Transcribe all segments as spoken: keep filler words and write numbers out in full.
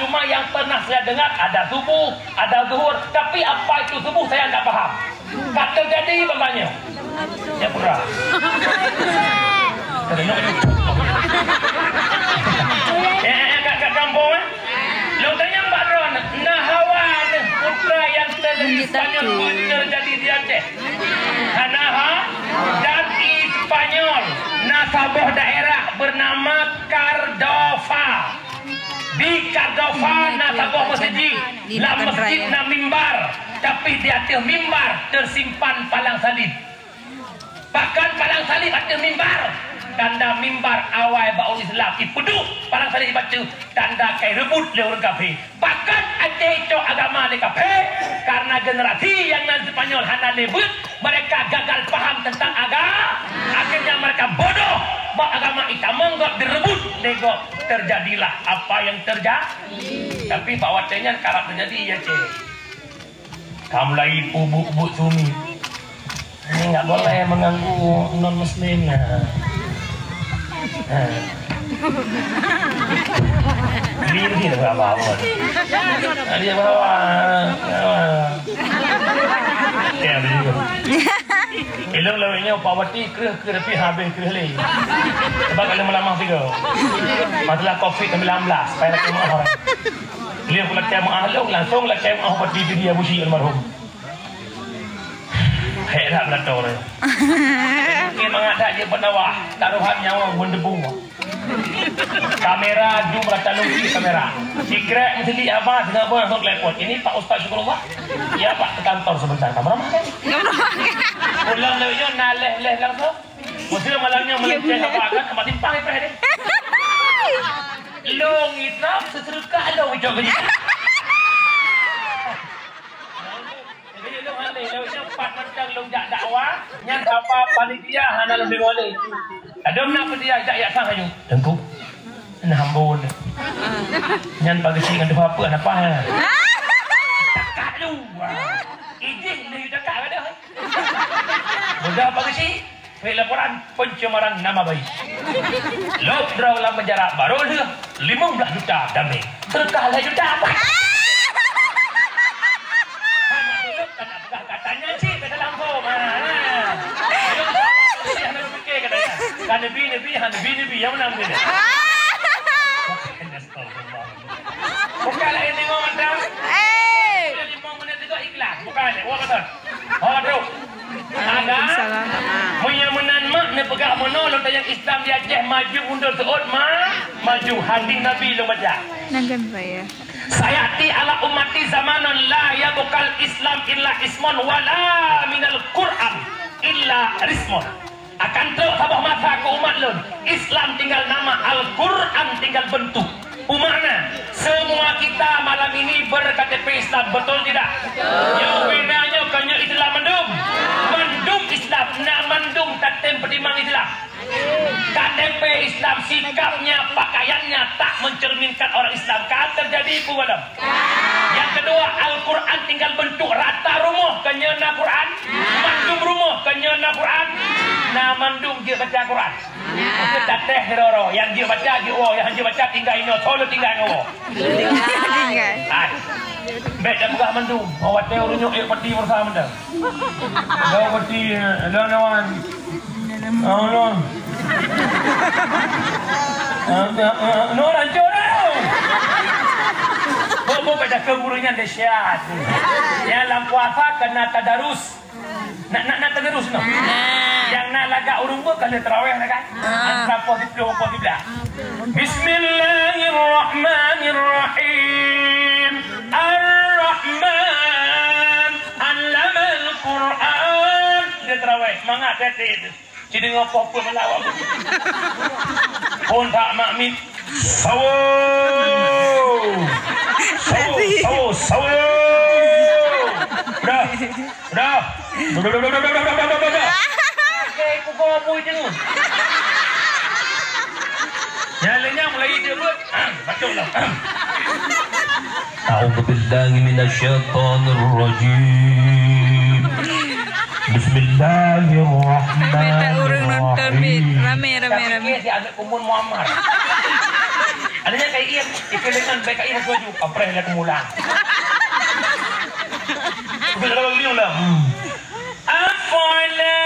Cuma yang pernah saya dengar, ada subuh, ada zuhur, tapi apa itu subuh saya nggak paham. Kata jadi bapaknya. Ya pura. Kata nyok. Eh, eh, eh, kat, kat kampung, eh. Lôn tanyong bak droe, na hawa neuh putra nyang teuh lé Spanyol pun teujadi di Aceh? Hana ha? Dan di Spanyol na saboh daerah bernama Cardova. Di Cardova na saboh meuseujid. Lam meuseujid na mimbar, tapi di ateueh mimbar teusimpan palang salib. Pakon palang salib ateueh mimbar? Tanda mimbar awai bak ureueng Islam. Ipeuduek palang salib bak ateueh, tanda ka ireubot lé ureueng kafé. Pakon Aceh icok agama lé kafé? Karena generasi nyang nan Spanyol hana lé beuet, mereka gagal paham tentang aga-, akhirnya mereka bodoh. Bak agama itamong gob direubot lé gob. Terjadilah apa yang terjadi. Tapi bak watèe nyan karab teujadi, ya, Cek. Ka mulai peubuet-buet suami. Ini nggak boleh mengganggu non muslim. Nah. Nah. Ini, ini berapa awal? Tadi berapa? Berapa? Ya, begitu. Ilong lawiknya Pak Wati kreuh-kreuh tapi habis kreuh lé. Sebab kalau melamah tiga. Masalah covid sembilan belas, payah lagi maaf orang. Beliau pun lakèe meu'ah lôn, langsung lakèe meu'ah bak diri Abu Syik almarhum. Hék that beulato lé. Mungkin mangat that jeuet bak Nawa, tarohan nyawa ngon debu. Kamera jum rata lungki kamera. Sikrek meusilik haba, singoh beuh langsung telepon. Ini Pak Ustaz Syukurullah. Ya Pak, ke kantor sebentar. Kamera mana? Pulang lewat nyoe na leh-leh langsung. Masa malam nyoe meulenceng haba kan, tempat simpang ipreh deh. Long Islam, seseruka long icok ke. Jadi, long aleh, long nyoe pat mantong long jak dakwah, nyan haba panitia hana long deungoe lé. Adong na panitia jak yak sang aju. Teungku, na hamba nyoe. Nyan bagi si ngan dua apa, napa, ha? Takak lu. Ijih ni takak ka dah. Mudah bagi si. Surat laporan pencemaran nama baik. Lôb droe lam penjara barô lheueh limong blaih juta damé. Sedekah lhèe juta. Hana tuleueng, kana peugah katanya cit, kata langsung. Ha, ha. Ayo, jangan pikir katanya. Ka Nabi, Nabi, ha, Nabi, Nabi. Yang mana Nabi? Astagfirullah. Bukan lain lima macam. Eh. Lima menit juga iklan. Bukan, wah betul. Oh, tu. Ada. Waalaikumsalam. Meunyo meunan mak neupeugah meunoe lôn tanyong Islam di Aceh maju mundur seuôt ma-, maju hadis Nabi lôn baca. Nangkan saya. Sayati ala ummati zamanun la yabqal Islam illa ismun wala minal Qur'an illa rismun. Akan trok saboh masa keu umat lôn, Islam tinggal nama, Al-Quran tinggal bentuk. Umat na, semua kita malam ini ber-K T P Islam, betul tidak? Betul. Nyoe bina nyoe kon nyoe Islam mandum. Mandum Islam, na mandum tatem peutimang Islam. K T P Islam, sikapnya, pakaiannya tak mencerminkan orang Islam. Ka terjadi peue malam? Nyang keudua, Al-Quran tinggal bentuk, rata rumoh kon nyoe na Quran, mandum rumoh kon nyoe na Quran, na mandum jeuet baca Quran. Maksud tatéh keudroe-droe, nyang jeuet baca jeuet woe, nyang jeuet baca tinggai inoe, soe lôn tinggai ngon woe. Tinggai. Hai. Bèk tapeugah mandum, watèe ureueng nyoe ék pati beurasa mantong. Lôn pati, lôn lawan. Oh, no. Ah, ah, ah, no, rancak dah. Boh, boh, baca ke guru nyan dahsyat. Nyang lam puasa kena tadarus. Nak, nak, nak tadarus, no? Nyang na lagak ureueng beuh ka lheueh tarawih dah kan? Antara poh siplôh, poh siblah. Bismillahirrahmanirrahim. Ar-Rahman. Allamal Quran. Dia tarawih. Mangat, betul. Ci deungoe poh peuet malam awak. Phôn that mak miet. Sawo! Sawo, sawo, sawo! Dah, dah. Oke, pukul apa itu? Nyang lainnya mulai dia buat. Baca ulang. A'udzubillahi minasyaitonirrajim. Bismillahirrahmanirrahim. Ramé, ramé, ramé. Tapi dia si aneuk Kumun Muammar. Adanya kai iem, ikeu lengan baik kai iem baju, apreh dah kemulang. Bila kalau beliau lah. Hmm. Apola.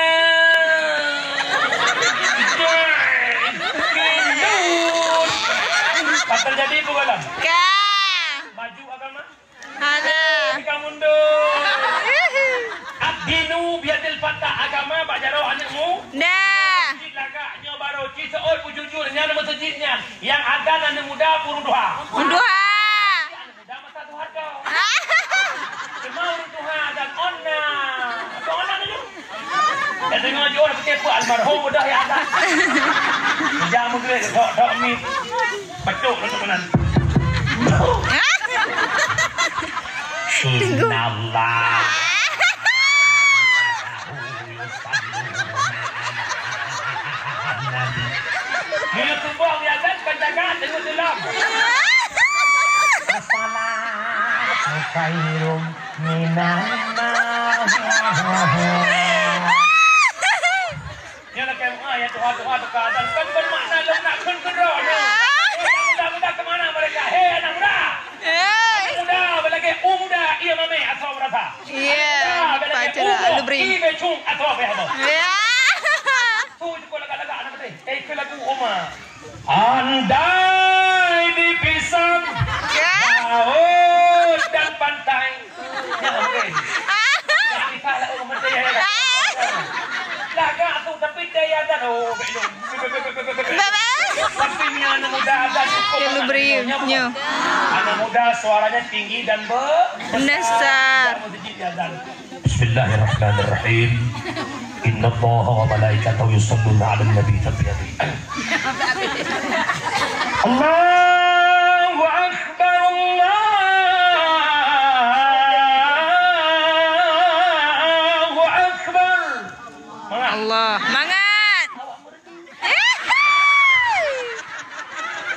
Pasal jadi apa dalam? Ka. Maju agama. Hana. Ka mundur. Ad-dinu biyadil fata, agama bak jaroe aneuk mu. Nah. Cit lagak nyoe baru, cit seuôt bujur-jur nyan meuseujid nyan. Nyang adan aneuk muda peuruduha. Peuruduha. Aneuk muda masa tuha tu. Cuma ureueng tuha adan ona. Adan ona tu. Dak deungoe jiôh dak peucaya peue almarhum udah ya adan. Jangan meugrek, dok, dok mi. Betul, betul, betul. Innallah. Dia tumbang ya kan, penjagaan tengok dalam. As-salatu khairum minan naum. Nyoe lakée meu'ah ya tuha-tuha teuka dan kon, kon makna lôn nak kheun keudroe nyoe. Hei, anak muda, muda ke mana mereka? Hei, anak muda! Hei! Anak muda, balagée u muda, iya mamé atau merasa. Iya, anak muda, balagée u boh, i becung atau apa ya, boh? Iya. Tu je kau lagak-lagak anak tadi. Eh, ke lagu Oma. Andai dipisah, ya, laut dan pantai. Ya, oke. Ya, pisah lah, oh, menteri, ya, ya. Lagak tu, tapi daya dan, oh, belum. Tapi ni anak muda ada cukup. Ya, lu beri, nyo. Anak muda suaranya tinggi dan be-, besar. Besar. Muziknya dan Bismillahirrahmanirrahim. Innallaha wa malaikatahu yusalluna 'alan nabi, sabbihi. Allahu akbar, Allahu akbar. Mangat. Allah, mangat.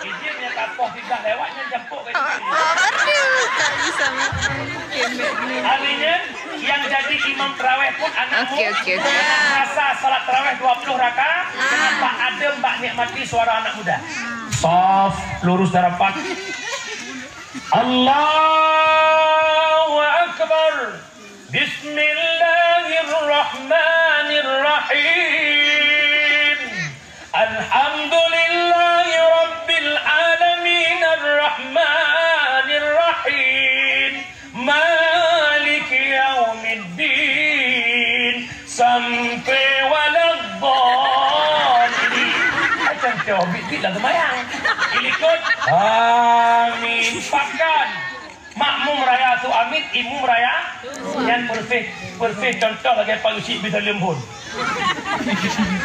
Izin nyang ka poh tiga lewat nyan jampok ke sini. Oh, aduh, tak bisa makan. Kemek ni. Artinya, yang jadi imam tarawih pun anak muda. Oke, oke, oke. Masa salat tarawih dua puluh rakaat, kenapa adem bak nikmati suara anak muda? Saf, lurus dan rapat. Allahu Akbar. Bismillahirrahmanirrahim. Alhamdulillahi rabbil alamin, arrahmanirrahim, maliki yaumiddin, sampai waladdallin. Macam tu, bit-bit lah sembahyang. Dilikot. Amin. Pakan. Makmum raya su amit, imum raya. Nyan persis, persis contoh lagée Pak Yusyik bisa leumbon.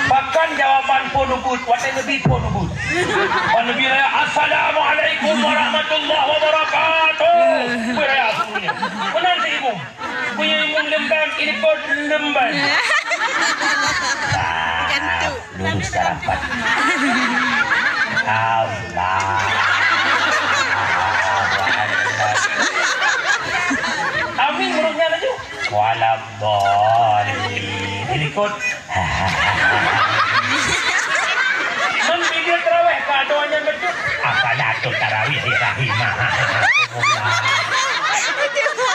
Pakan jawaban phon ubit, watée Nabi phon ubit. Pan Nabi raya, "Assalamualaikum warahmatullahi wabarakatuh." Beraya semuanya. Menang si imum. Punya imum lembang, ini pun lembang. Gantuk. Lurus dan rapat. Allah. Amin, hurufnya laju. Waladdallin. Dilikot. Imam dia terawih, keadaannya betul. Apa nak tu tarawih di rahimah?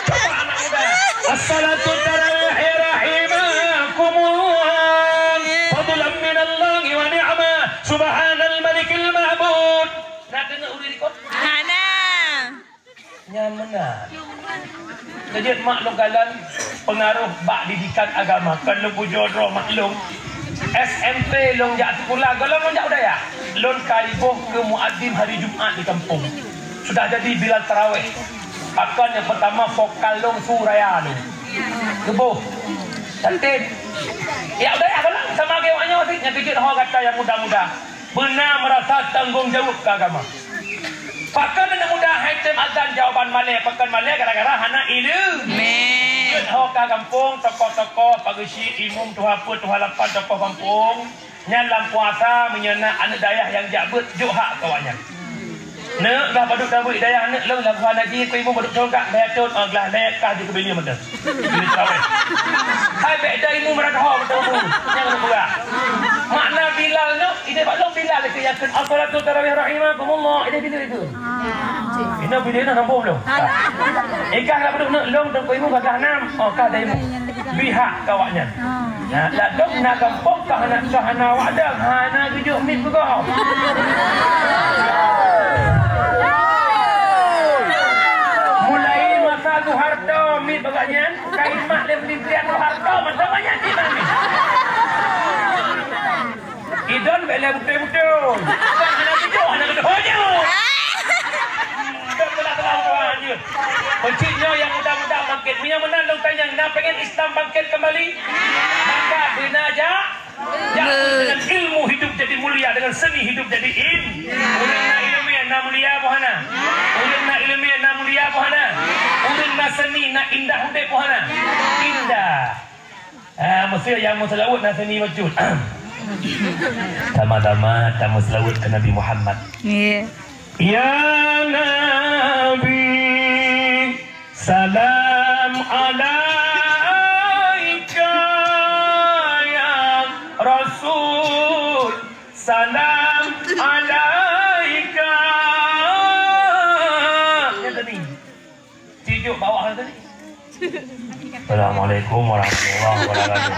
Coba anak muda. As-salatu tarawih rahimakumullah. Fadlan minallahi wa ni'mah. Subhanal malikil ma'bud. Nah, deungoe ureueng likot. Hana. Nyan meunan. Keujeuet mak lôn kalon pengaruh bak didikan agama. Kon lôn pujoe droe mak lôn. S M P lôn jak sikula, gohlom lôn jak u dayah. Lôn ka iboh keu muadzin hari Jumat di kampung. Sudah jadi bilal tarawih. Pakon nyang pertama vokal lôn su raya lôn. Geuboh. Cantik. Ya, u dayah gohlom sama lagée awak nyoe sit, nyang keujeuet ho gata nyang muda-muda. Beuna meurasa tanggong jaweueb keu agama. Pakon aneuk muda hai tem azan jawaban malée, pakon malée gara-gara hana ileumèe. Jeuet ho ka gampông, tokoh-tokoh, Pak Geuchik, imum, tuha peuet, tuha lapan, tokoh gampông. Nyan lam puasa meunyoe na aneuk dayah nyang jak beuet, jok hak keu awaknyan. Neuk, bah padub na beuet dayah neuk lôn lam Quran haji, keu imeum padub tongkat, lhèe thôn, oh, glah lhèe kah jeuet keu bileue mantong. Bileue teurawèh. Hai bèk dai imeum meurah ho beutôi bu. Nyang neupeugah. Makna Bilal nyoe, idéh bak lôn Bilal keu nyang kheun as-salatu tarawih rahimakumullah, idéh bileue kheun. Inoe bileue na nombor lôn. Ikah lam padub neuk lôn teungku imeum bah glah nam. Oh, kah dai imeum. Bihak keu awaknyan. Nah, ladôm na gampông ka hana, ka hana awak deuh, hana geujok miet beugoh. Mulai masa Soeharto miet bak nyan, ka imat lé Peumimpin Soeharto mantong nyan imat miet. Idon bèk lé beutôi-beutôi. Hana geujok, hana geujok. Hana geujok. Peucit nyoe nyang muda-muda bangkét. Meunyoe meunan lôn tanyong, na pengen Islam bangkét kembali? Maka beuna jak, jak dengan ilmu hidup jadi mulia, dengan seni hidup jadi in. Ureueng na ileumèe na mulia boh hana? Ureueng na ileumèe na mulia boh hana? Ureueng na seni na indah udép boh hana? Indah. Ah, meusé nyang meuseulaweuet na seni bacut. Sama-sama tameuseulaweuet keu Nabi Muhammad. Iya. Ya Nabi, salam alaika, ya Rasul, salam alaika. Nyang tadi. Tijuk bawah tadi. Assalamualaikum warahmatullahi wabarakatuh.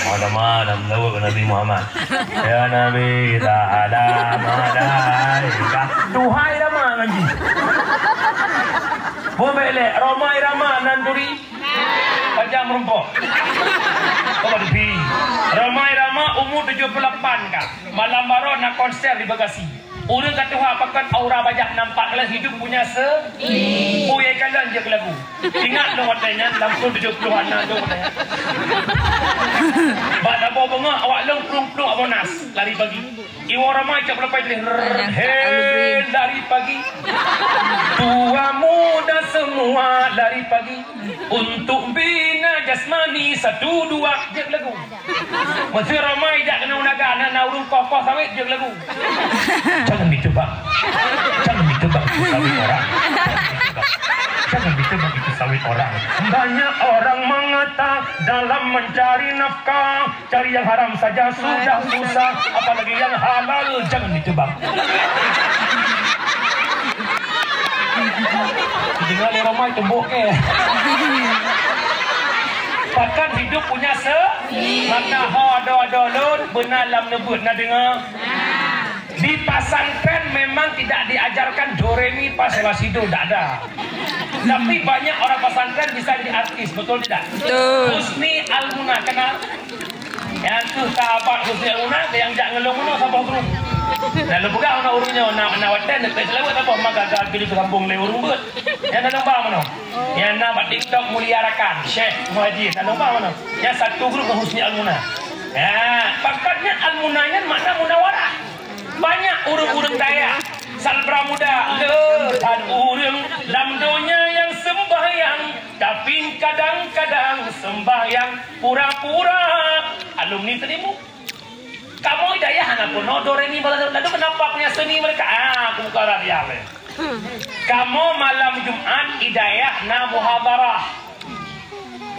Muhammad, Muhammad, Nabi Muhammad. Ya Nabi, salam alaika. Duhai Rama ngaji. Bubek lek, Roma Irama nan duri. Pajang merumpok. Kau ada pi. Roma Irama umur tujuh puluh lapan ka. Malam baroe na konser di Bekasi. Ureueng ka tuha pakon aura bajah nampak, kalau hidup punya se-, oh, ya, kalon je ke lagu. Ingat lôn watèe nyan, langsung tujuh puluhan na lôn watèe nyan. Bak saboh beungoh awak lôn plueng-plueng Monas, lari pagi. Iwoe ramai cok peulepai tuléh, he, lari pagi. Tua muda semua lari pagi. Untuk bina jasmani satu dua, jeuet lagu. Meusé ramai jak keunoe u Naga, na, na ureueng koh-koh sawét jeuet lagu. Jangan ditebak. Jangan ditebak itu sawit orang. Jangan ditebak itu sawit orang. Banyak orang mengata dalam mencari nafkah. Cari yang haram saja sudah susah, apalagi yang halal jangan ditebak. Dengar lé ramai tembok ke. Pakon hidup punya se-, maka ho ado-ado lôn beuna lam neubeuet na deungoe. Di pesantren memang tidak diajarkan do re mi fa sol la si do, tidak ada. Tapi banyak orang pesantren bisa jadi artis, betul tidak? Betul. Husni Almuna, kenal? Nyang kheueh sahabat Husni Almuna nyang jak ngon lôn meunoe saboh grup. Dan lôn peugah meunoe ureueng nyoe na, na watèe neuk seulaweuet saboh maka gagal di kampung lé ureueng beuet. Nyang na lôn ba meunoe. Nyang na bak TikTok Mulia Rakan, Syekh Muhajir, na lôn ba meunoe. Nyang satu grup ngon Husni Almuna. Ya, pakon nyan Almuna nyan makna munawarah. Banyak ureueng-ureueng dayah, saleubra muda, le that ureueng lam donya nyang sembahyang, tapi kadang-kadang sembahyang pura-pura. Alumni Senimu. Kamoe dayah hana peunoh do re mi fa sol la si do, kenapa punya seni mereka? Ah, aku buka radia lé. Kamoe malam Jumat di dayah na muhadharah.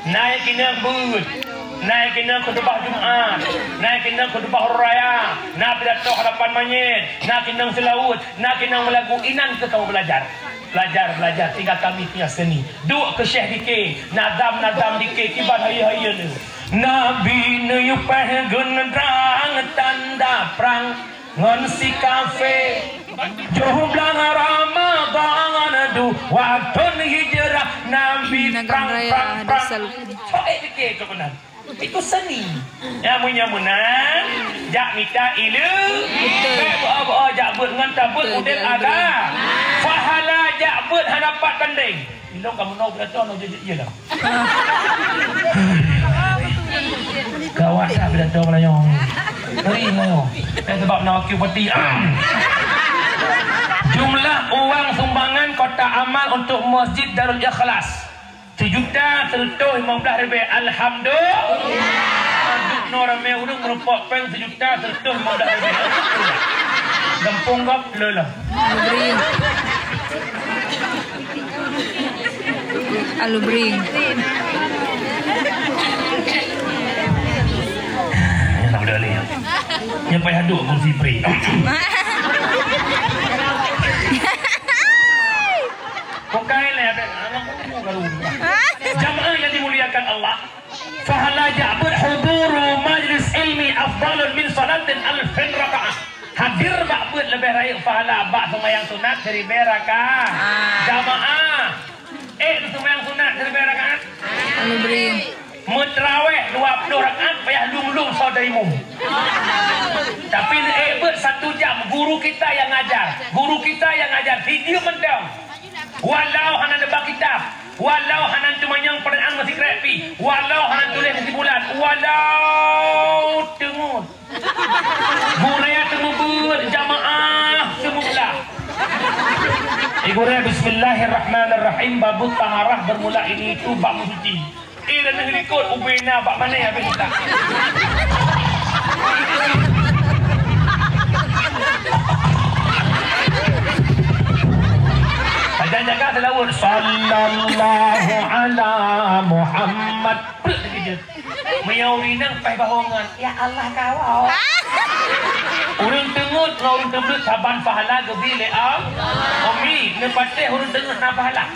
Na nyang keuneuk beuet, na nyang keuneuk khutubah Jumat, na nyang keuneuk khutubah Hari Raya, na pidato hadapan manyét, na keuneuk seulaweuet, na keuneuk meulagu, inan keuh kamoe beulajar. Beulajar, beulajar, tinggai kami punya seni. Duek keu syekh dike, nazam-nazam dike, kiban hayeu-hayeu nyoe. Nabi neuyue péh geuneudrang tanda prang. Ngon si kafé. Joh blang Ramadhan dua thôn hijrah, Nabi prang, prang, prang. Cok, eh, pike cok keunan. Itu seni. Ya, meunyoe meunan, jak mita ileu-, bèk beuo-beuo jak beuet ngon tabeuet udép aga. Pahala jak beuet hana pat bandéng. Ilong kamoe nyoe pidato nyoe jeuet-jeuet ié lah. Gawat dah pidato Meulayu. Ngeri Meulayu. Eh, sebab na wakil parti. Jumlah uang sumbangan kotak amal untuk Masjid Darul Ikhlas, sejuta seratus lima belas ribèe. Alhamdulillah. Duek nyoe ramé ureueng meurumpok péng sejuta seratus lima belas ribèe. Gampông gob le lom. Alubring. Alubring. Ya, tak boleh ni. Yang payah duduk kursi free. Bukan ni, abang kuku baru. Jamaah yang dimuliakan Allah, pahala jak beuet huduru majlis ilmi afdalun min salatin alfin rakaah. Hadir bak beuet leubeh rayeuk pahala bak seumayang sunat siribèe rakaat. Ah. Jamaah, eh, seumayang sunat siribèe rakaat. Alubring. Meuterawèh dua ploh rakaat payah lom-lom soe daimu. Tapi eh beuet satu jam, guru kita yang ngajar. Guru kita yang ngajar, video mantong. Walau hana neuba kitab, walau hana teumanyong peureu'an meusikrek pi, walau hana tuléh keusimpulan, walau teungeut. Gurèe teumeubeuet, jamaah teumeublah. Eh, gurèe, bismillahirrahmanirrahim, babut taharah bermula ini itu bab meusuci. Eh, dan negeri kot, ubena bak mana ya, habis tak? Jangan jaga selawat. Sallallahu ala Muhammad. Meunyoe ureueng inong paih bahongan, "Ya Allah, kawoe." Ureueng teungeut ngon ureueng teubleuet saban pahala geubri lé Allah. Umi, neupatéh ureueng teungeut na pahala?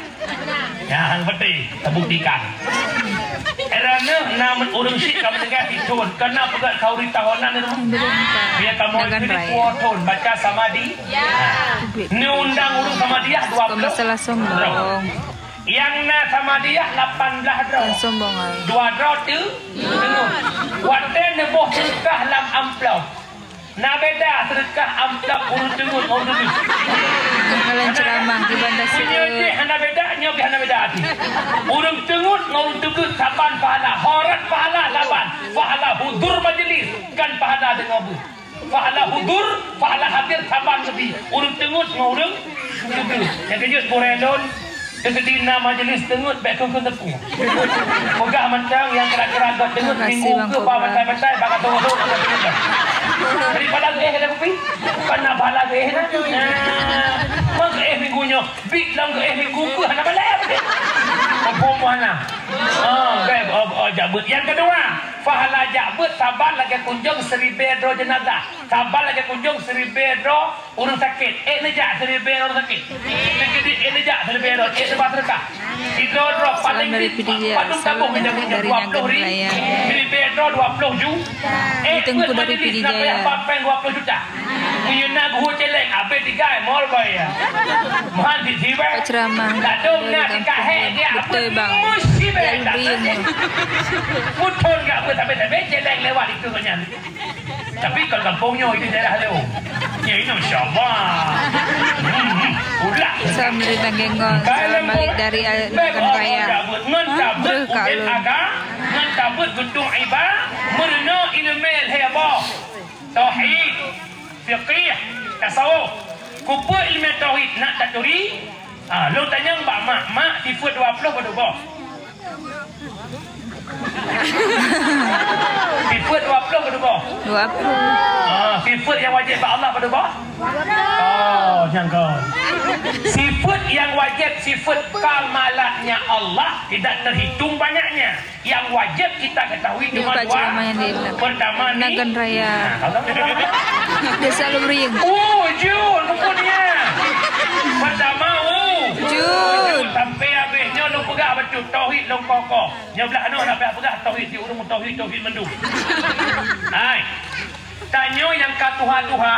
Nyan patéh, teubuktikan. Era nyoe na ureueng syiek ka meuninggai sithon, ka na peugah khauri tahonan di rumoh. Biar kamoe keuneuk puwoe thon, baca samadi. Ya. Neuundang ureueng samadiah dua ploh. Masalah sombong. Nyang na samadiah lapan blah droe. Kan sombong ai. Dua droe teu-, teungeut. Watèe neuboh seudeukah lam amplop. Na beda seudeukah amplop ureueng teungeut ngon ureueng teubleuet. Keunalan ceramah di Banda Meunyoe Sikeue. Jih hana beda, nyoe pih hana beda até. Ureueng teungeut ngon ureueng teubleuet saban pahala, horat pahala saban. Pahala hudur majlis, kan pahala deungoe beuet. Pahala hudur, pahala hadir saban geubri. Ureueng teungeut ngon ureueng teubleuet. Nyang keujeuet gurèe lôn, teukeudi na majlis teungeut, bèk kheun-kheun teupeu. Peugah mantong nyang kira-kira göt teungeut, minggu keu ba bantai-bantai, bak ateueh lôn, bak ateueh lôn. Daripada geuéh lam kupi, kan na pahala geuéh na. Nah, meuéh minggu nyoe, bit lam geuéh minggu keu hana balèe. Apa hana? Ah, baik, oh, oh, jak beuet. Nyang keudua, pahala jak beuet saban lagèe kunjông siribèe droe jeunazah. Saban lagèe kunjông siribèe droe ureueng sakét. Eh, neujak siribèe droe ureueng sakét. Neujak, eh, neujak siribèe droe, eh, neuba seudeukah. Sidroe droe paléng padum taboh meunyoe dua ploh ribu. Siribèe droe dua ploh juta. Eh, Teungku dari Pidie Jaya. Payah ba péng dua ploh juta. Meunyoe na geuhue céléng, abéh tigai mol bai ya. Meuhan di sibai. Pak ceramah. Tak dong na di kahé dia. Betul, Bang. Musibah. Dia lebih. Puthon gak buat sampai-sampai céléng lewat itu nyan. Tapi kalau kampung nyoe itu daerah lu. Ya, ini masya Allah. Hmm, hmm. Ulah. Salam dari Tanggengol. Salam balik dari Al-, Nagan Raya. Ngon tabut ubit aga, ngon tabut geutung iba, meureunoe ileumèe lhèe boh. Tauhid, fiqih, tasawuf. Kupeue ileumèe tauhid nak taturi? Ah, lôn tanyong bak mak, mak, sifeuet dua ploh padum boh? Sifeuet dua ploh padum boh? Dua ploh. Ah, sifeuet nyang wajéb bak Allah padum boh? Oh, nyang kon. Sifeuet nyang wajéb, sifeuet kamalatnya Allah tidak terhitung banyaknya. Yang wajib kita ketahui cuma dua. Pertama ni, Nagan Raya. Nah, tahu tak? Desa Lumring. Oh, jul, buku dia. Pertama, oh. Jul. Sampai habis nyoe lôn peugah betul tauhid lôn kokoh. Nyoe blah nyoe nak peugah tauhid di ureueng tauhid, tauhid mandum. Hai. Tanyoe nyang ka tuha-tuha,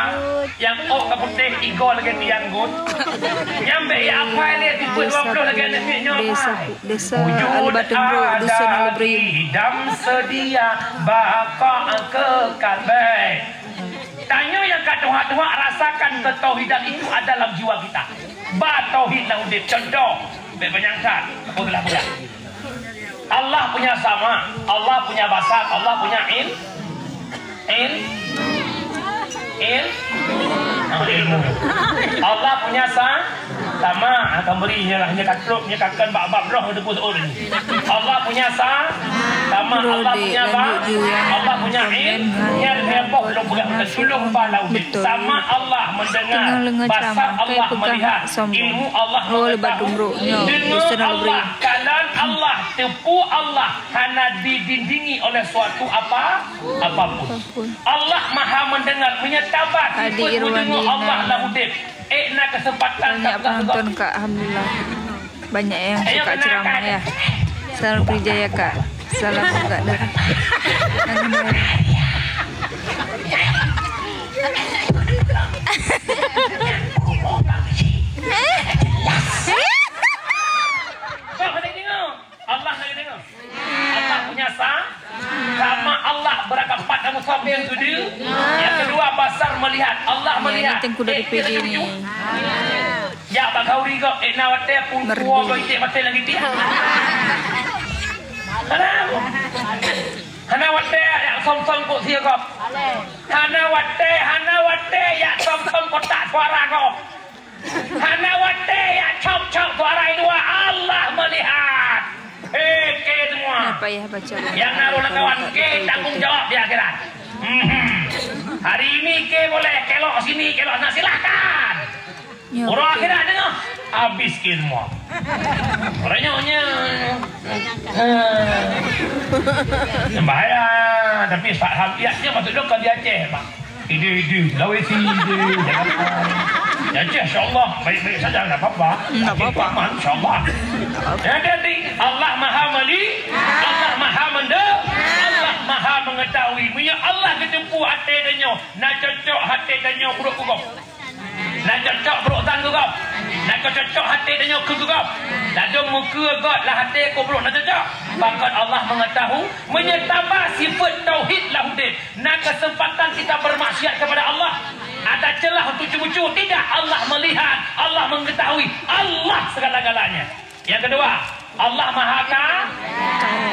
nyang ôk ka putéh igoe lagèe tiang got. Nyang bèk ya apai lé sifeuet dua ploh lagèe nyoe apai. Desa Albateng Bro, Dusun Alubri. Adam sedia baka kekal bèk. Tanyoe nyang ka tuha-tuha rasakan ketauhidan itu ada dalam jiwa kita. Ba tauhid lam udép. Contoh, bèk banyak that. Apa gelah budak? Allah punya sama, Allah punya basar, Allah punya il, il, il, ah, ilmu. Allah punya sa-, Sama, akan beri nyoe lah, nyoe ka trok, nyoe ka kon bak-bak roh teupeu seuôt nyoe. Allah punya sa-, sama, Allah punya ba-, Allah punya ilm, nyan lhèe boh lôn peugah, suluh ba lam udép. Sama Allah mendengar, basar Allah melihat, ilmu Allah mengetahui. Deungoe Allah, kalon Allah, teupeu Allah, hana didindingi oleh suatu apa, apapun. Allah Maha Mendengar, meunyoe taba sifeut meudeungoe Allah lam udép. Eh, na kesempatan banyak penonton, Kak. Alhamdulillah. Banyak yang suka ceramah, ya. Salam Pidie Jaya, Kak. Salam juga dari Allah nak deungoe. Allah punya sa-, sama Allah berapa pat kamu sob yang sudu. Yang kedua, basar melihat. Allah melihat. Ini tengku dari P D ni. Ya, bak gauri kok, eh, na watèe pun tua kok itik mati lagi tiap. Hana. Hana watèe, ya, som-som kok sia kok. Hana watèe, hana watèe, ya, som-som kotak suara kok. Hana watèe ya cok-cok suara dua, Allah melihat. Oke semua. Kenapa ya baca? Yang naruh lakawan ke tanggung jawab di akhirat. Mhm. Hari ini ke boleh kelok sini, kelok sana, silahkan. Ya, uroe akhirat deungoe. Habis ke semua. Uroe nyoe nya. Bahaya, tapi Pak Hamid ya, dia masuk dong ke di Aceh, Pak. Ide-ide, Sulawesi, ide, Jakarta. Ya, Aceh, insya Allah, baik-baik saja, nggak apa-apa. Nggak apa-apa. Aman, insya Allah. Jadi, Allah Maha Meli-, Allah Maha Mende-, Allah Maha Mengetahui. Meunyoe Allah geuteupeue até tanyoe, na cocok até tanyoe brok keu gob. Na cocok brok sang keu gob. Na cocok até tanyoe keu gob. Ladôm meukeue gob lam até keu brok na cocok. Pakon Allah Mengetahui, meunyoe taba sifeut tauhid lam udép. Na kesempatan kita bermaksiat kepada Allah? Ada celah untuk cucu-cucu? Tidak. Allah melihat, Allah mengetahui, Allah segala-galanya. Yang kedua, Allah Maha Ka-,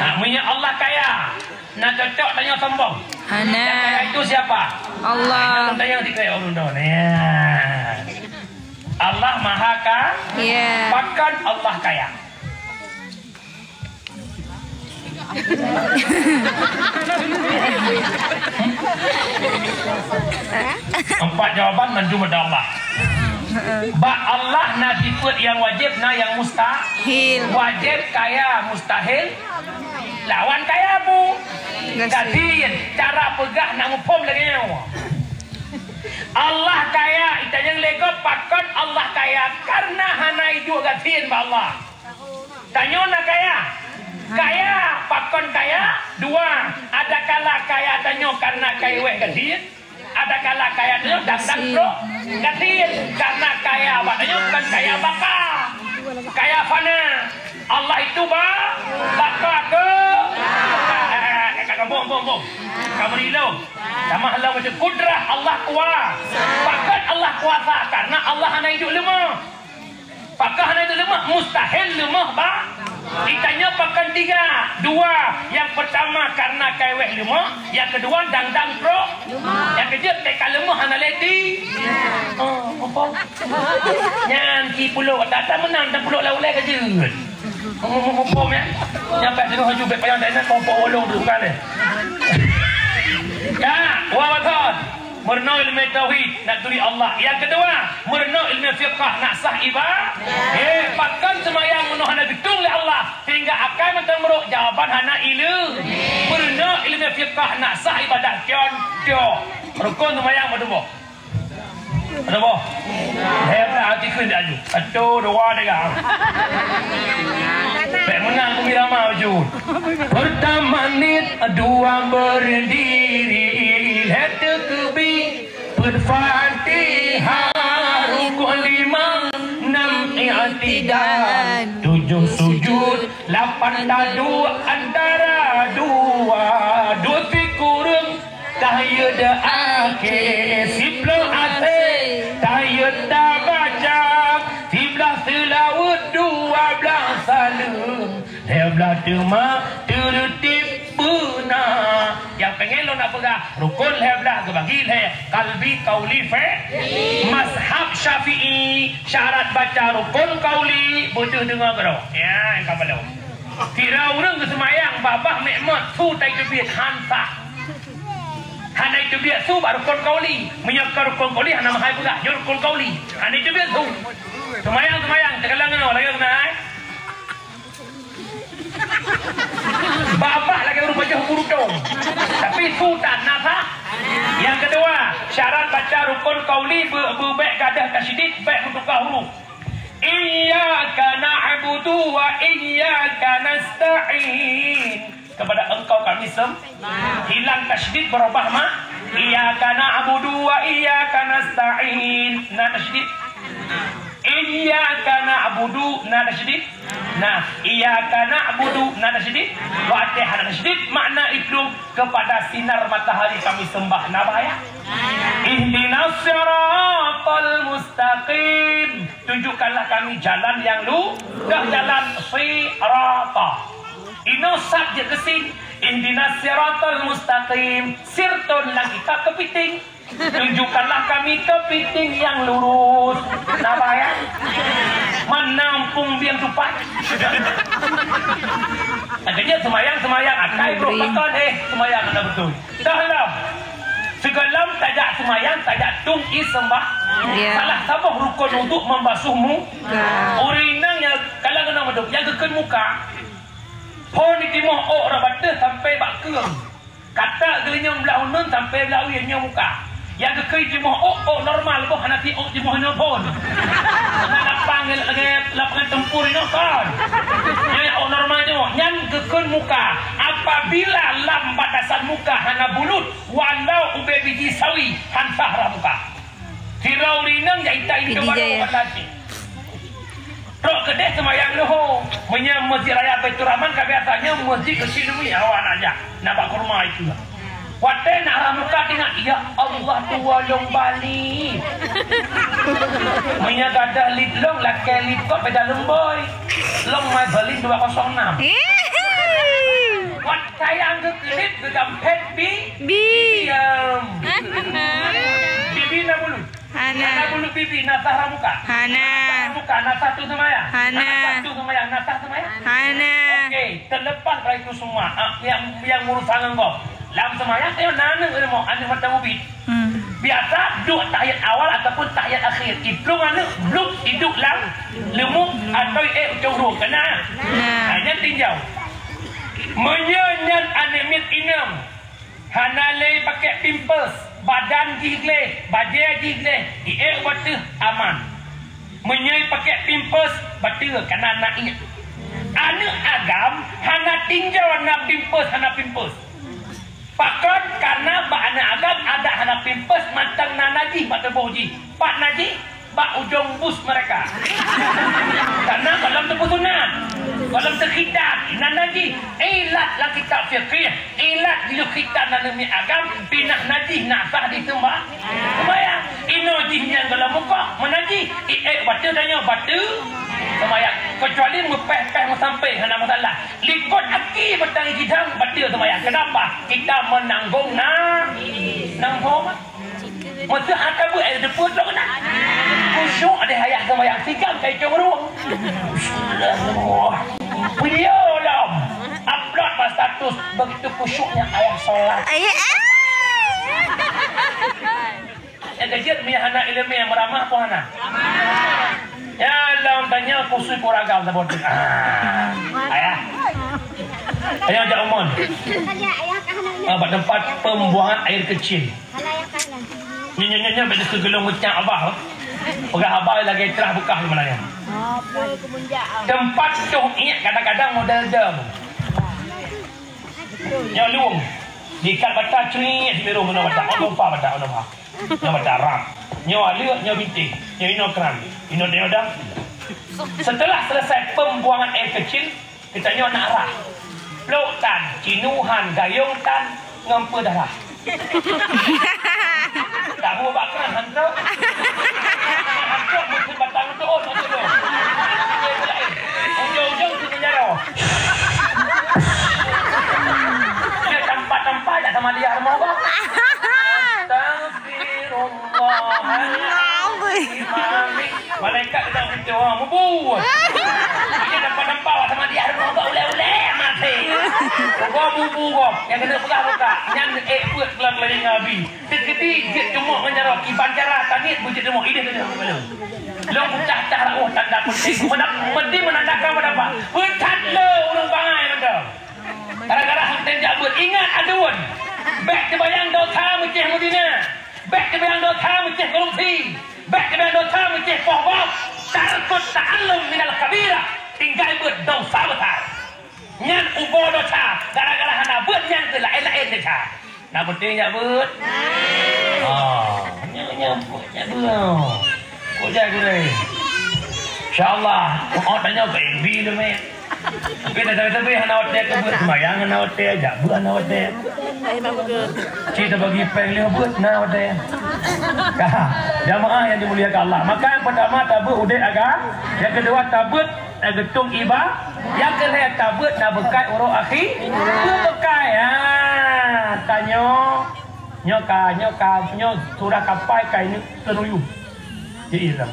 ha, meunyoe Allah kaya, na cocok tanyoe sombong. Hana. Yang kaya itu siapa? Allah. Nah, tanya di kaya urun dah. Ya. Allah Maha Ka-, ya. Pakon Allah kaya. Empat jawaban mandum ada Allah. Bak Allah na sifeut nyang wajéb, na nyang mustahil. Wajéb kaya, mustahil lawan kaya bu. Gasien. Gasien, cara peugah nak muphom lagèe nyoe. Allah kaya, itanyong lé gob pakon Allah kaya, karena hana iduek gasien bak Allah. Tanyoe na kaya? Kaya, pakon kaya? Dua, adakala kaya tanyoe karena kaya wéh gasien? Adakala kaya tanyoe dang-dang trok gasien? Karena kaya bak tanyoe kon kaya baka, kaya fana. Allah itu ba-, baka keu-, eh, eh, eh, eh, ka, ka, bom, bom, bom. Ka meuri lom. Tamah lom macam kudrah Allah kuasa. Pakon Allah kuasa? Karena Allah hana iduek leumah. Pakon hana iduek leumah? Mustahil leumah ba-, itanyong pakon tiga? Dua. Yang pertama karena kaya wéh leumah, yang kedua dang-dang trok. Yang keujeuet teuka leumah hana lé ti. Oh, apa? Nyan ki pulok, tak, tak menang, tak pulok lau lé keujeuet. Ngomong-ngomong hukum ya. Nyampe tengok haju bek payah tak ingat kompok wolong tu bukan deh. Ya, wa waton. Meurunoe ilmu tauhid, nak turi Allah. Yang kedua, meurunoe ilmu fiqah, nak sah iba-, eh, pakon seumayang meunoe hana geutung lé Allah, sehingga akai mantong meurok, jawaban hana ileumèe. Meurunoe ilmu fiqah, nak sah ibadat, kion, kion. Rukun seumayang meutuboh. Meutuboh. Hebat hati kheun aju. Satu, dua, tiga. Bèk meunang keu irama aju. Pertama nit, dua berdiri, lhèe teukeubi. Peuet Fatihah, rukun lima, enam i'tidal, tujuh sujud, lapan taduek antara dua, dua sikureueng, tahiyeut akhé, siploh asèe, tahiyeut tabaca, siblah seulaweuet, dua blah saleuem, lhèe blah teuma teureutib beuna. Nyang pengen lôn nak peugah, rukun lhèe blah geubagi lhèe, kalbi, kauli, fe-, mazhab Syafi'i, syarat baca rukun kauli, beudeuh deungoe keudroe. Ya, nyang ka balom. Kira ureueng geuseumayang babah meu'mot su tai teubiet han sah. Hana teubiet su bak rukun kauli. Meunyoe ka rukun kauli hana meuhai peugah, nyoe rukun kauli. Hana teubiet su. Seumayang, seumayang, teukalon ngon lagèe ngon hai. Babah lagèe ureueng pajoh burutong. Tapi su tan na sah. Nyang keudua, syarat baca rukun kauli beu-, beu-, bèk gadôh tasydid, bèk meutukah huruf. Iyyaka na'budu wa iyyaka nasta'in. Kepada Engkau kami sem-, hilang tasydid, berubah ma-, iyyaka na'budu wa iyyaka nasta'in. Na tasydid. Iyyaka na'budu, na tasydid. Nah, iyyaka na'budu, na tasydid. Watèe hana tasydid, makna itu kepada sinar matahari kami sembah. Na bahaya. Ihdinas siratal mustaqim. Tunjukkanlah kami jalan yang lu-, dah jalan sirata. Inoe sat jeuet keu sin. Ihdinas siratal mustaqim. Sirton lam kitab keupiting. Tunjukkanlah kami keupiting nyang lurus. Napa ya? Mana empung biang tupat? Akhirnya semayang, semayang. Akai Negeri. Protokol, eh, semayang ada betul. Dah lom. Sigohlom tajak semayang, tajak tueng ie sembah. Ya. Salah saboh rukun uduk membasuh mu-, ya. Ureueng inong nyang kalau keunoe meuduek, nyang geukheun muka. Phôn jitimoh ôk rot bateue sampai bak keueng. Kata geulinyueng blah uneuen sampai blah uyeuen nyoe muka. Nyang geukheun jitimoh ôk, ôk normal boh, hana ti ôk jitimoh nyoe phôn. Hana lapang lagèe lapangan tempur nyoe kon. Nyan ôk normal nyoe, nyan geukheun muka. Apabila lam batasan muka hana bulut, walau ubé biji sawi, han sah rhah muka. Sidroe ureueng inong jak ita-ita Pidie baru Jaya. Bak Lachin. Trok keudeh seumayang leuhô. Meunyoe Masjid Raya Baiturrahman ka biasanya masjid keuchik nyoe awak nak jak. Nak bak kurma itu. Watèe nak rhah muka teuingat, "Ya Allah, tuwoe lôn bali." Meunyoe gadoh lip lôn, lakèe lip kok beda leumbôi. Lôn mai bali dua kosong enam. Wat sayang geukeulip geugampét bi-, Bi. Diam. Bibi na bulu. Hana. Hana bulu bibi, na sah rhah muka. Hana. Na sah rhah muka, na sah tueng seumayang. Hana. Na sah tueng seumayang, na sah seumayang. Hana. Oke, terlepas dari itu semua, ah, yang, yang urusan ngon gob. Lam seumayang, ayo na aneuk ilmu, aneuk mata ubit. Hmm. Biasa duek tahiyat awal ataupun tahiyat akhir. Iplueng aneuk, bluk iduek lam leumuk atau iék ucong rueng. Kena? Nah. Ha, nyan tinjau. Meunyoe nyan aneuk miet inong, hana lé pakai pampers, badan jih gleh, bajèe jih gleh, iék u bateue aman. Meunyoe pakai pampers, bateue kana na iék. Aneuk agam hana tinjau na pampers, hana pampers. Pakon? Karena bak aneuk agam adak hana pampers mantong na najih bak tuboh jih. Pat najih? Bak ujong bus mereka. Karena gohlom teupeusunat, gohlom teukhitan, na najih. Ilat lam kitab fikih, ilat jiluh khitan aneuk miet agam, pinah najih na sah di teumpat seumayang. Inoe jih nyang gohlom mukok meunajih, iék bateue tanyoe bateue seumayang. Kecuali meupéh-péh meusampéng hana masalah. Likot aki beutang jidang bateue seumayang. Kenapa? Kita menanggung na-, nanggung. Meuteuk hata beuet, eh, deupeuet lom na. Khusyuk deh ayah seumayang, sigam kai cong rueng. Video lom. Upload bak status, begitu khusyuknya ayah sholat. Ayah, ah. Nyang keujeuet mie hana ileumèe, meuramah peue hana? Ya, lom tanya khusyuk uragam saboh teuk. Ah, ayah. Ayah jak umon. Ah, bak tempat pembuangan air kecil. Nyoe, nyoe, nyoe, nyoe, bèk dikeue geulong meucak abah. Peugah abah lagèe trah beukah di mana nyoe. Tempat toh iék kadang-kadang model dam. Nyoe lueng. Diikat bata cui di biru, nyoe bata, oh, lupa bata, oh, lupa. Nyoe bata ram. Nyoe aleuek, nyoe bintéh. Nyoe inoe kran. Inoe dam. Setelah selesai pembuangan air kecil, Geutanyoe na rhah. Plôk tan, cinuhan, gayong tan, ngon peue dah rhah. Tabu bak kran han trôk. Han trôk meukeue batang teuôt maksud lôn. Ujong-ujong tu penjara. Dia tampak-tampak tak sama Tak kena pintu, ha, mubu. Ini nampak-nampak sama dia ada muka ulek-ulek mati. Muka mubu kau. Yang kena pegang muka. Nyan eh buat kelang-kelang Nabi. Teukeudi jeuet teumok ngon jaroe, kiban cara taniet beujeuet teumok idéh keunoe keumalon. Lôn peugah tah rauh tanda peunténg, meunan, meuti meunandakan pada apa? Peuthat le ureueng bangai mantong. Gara-gara han tem jak beuet, ingat aduen. Bèk teubayang dosa meucéh meuzina. Bèk teubayang dosa meucéh korupsi. Bèk teubayang dosa meucéh poh gob. Tarkut ta'allum minal kabirah. Tinggai beuet dosa besar. Nyan uboh dosa, gara-gara hana beuet nyan keu laén-laén desya. Na peunteng jak beuet? Oh, nyoe, nyoe, jak beuet. Kok jak gurèe? Insya Allah, oh, tanyoe ke M B tu, meh. Tapi dah tapi hana watèe ke beuet, sembahyang hana watèe, jak beuet hana watèe. Cit tabagi péng lhèe beuet, na watèe. Ka, jamaah yang dimuliakan Allah. Maka yang pertama tabeuet udép agam, yang kedua tabeuet Tageutong iba, nyang keu lhèe tabeuet na beukai uroe akhé. Peue beukai? Ha, tanyoe, nyoe ka, nyoe ka, nyoe surah kapai ka ineuk teunuyuh. Ji ilang.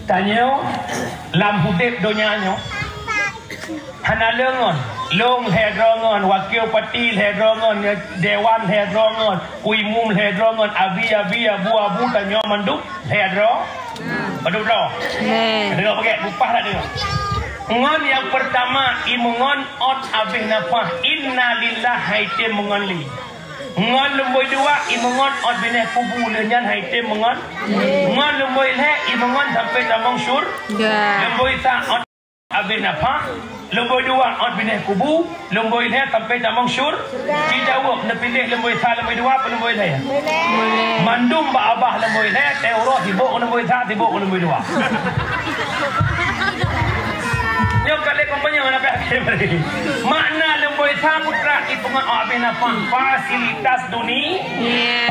Tanyoe lam udép donya nyoe. Hana lé ngon, lôn lhèe droe ngon, wakil bupati lhèe droe ngon, dewan lhèe droe ngon, imum lhèe droe ngon, abi-abi, abu-abu, tanyoe mandum lhèe droe. Padum droe? Lhèe. Deungoe pakai, bupah tak deungoe? Ngon nyang peurtama, imeungon ôt abéh nafah, inna lillah, hai tem meungon lé. Ngon lumbôi dua, imeungon ôt binéh kubu, lheueh nyan hai tem meungon. Ngon lumbôi lhèe, imeungon sampai tamong syur. Lumbôi sa ôt abéh nafah, lumbôi dua ôt binéh kubu, lumbôi lhèe sampai tamong syur-, ci jaweueb, neupiléh lumbôi sa, lumbôi dua, apa lumbôi lhèe? Mandum bak babah lumbôi lhèe, teuh uroe sibok ngon lumbôi sa, sibok ngon lumbôi dua. Nyoe kali kompanya mana pih akhé bari. Makna lumbôi sa putra ipeungon ôt abéh nafah, fasilitas duni-,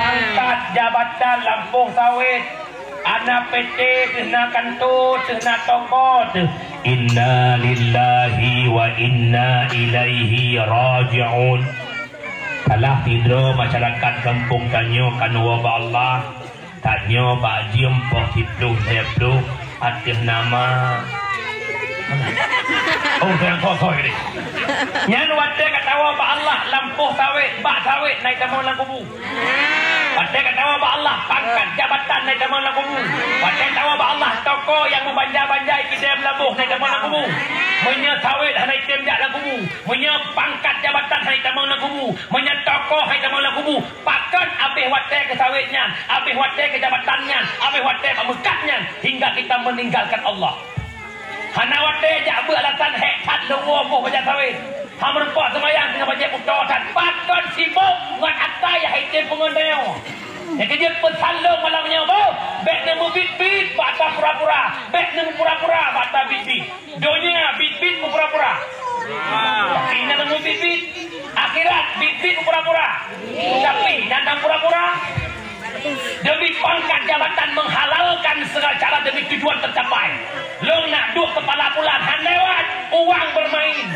pangkat, jabatan, lampôh sawét, Ana P T, teuh na kanto, teuh na toko, teuh. Inna lillahi wa inna ilaihi raji'un. Salah sidroe masyarakat gampông tanyoe ka neuwoe bak Allah, tanyoe bak jeuem poh siplôh lhèe plôh ateueh nama. Oh, sayang kosoi deh. Nyan watèe ka tawoe bak Allah, lampôh sawét, bak sawét na itamong lam kubu. Watèe ka tawoe bak Allah, pangkat jabatan na itamong lam kubu. Watèe tawoe bak Allah, toko nyang meubanja-banja ikidée meulaboh na itamong lam kubu. Meunyoe sawét hana item jak lam kubu, meunyoe pangkat jabatan hana itamong lam kubu, meunyoe toko hana itamong lam kubu, pakon abéh watèe keu sawét nyan, abéh watèe keu jabatan nyan, abéh watèe bak meukat nyan, hingga kita meninggalkan Allah. Hana watèe jak beuet alasan hék that lôn woe boh bajèe sawét. Hana meurumpok seumayang teungoh bajèe butôi that. Pakon sibok ngon ata nyang hana item peungon tanyoe. Nyang keujeuet peusan lôn malam nyoe boh, bèk neumeubiet-biet bak ata pura-pura, bèk neumupura-pura bak ata biet-biet. Donya biet-biet meupura-pura. Tapi na neumeubiet-biet. Akhirat biet-biet meupura-pura. Tapi na tam pura-pura. Demi pangkat jabatan menghalalkan segala cara demi tujuan tercapai. Lôn nak duek kepala bulan, han lewat, uang bermain.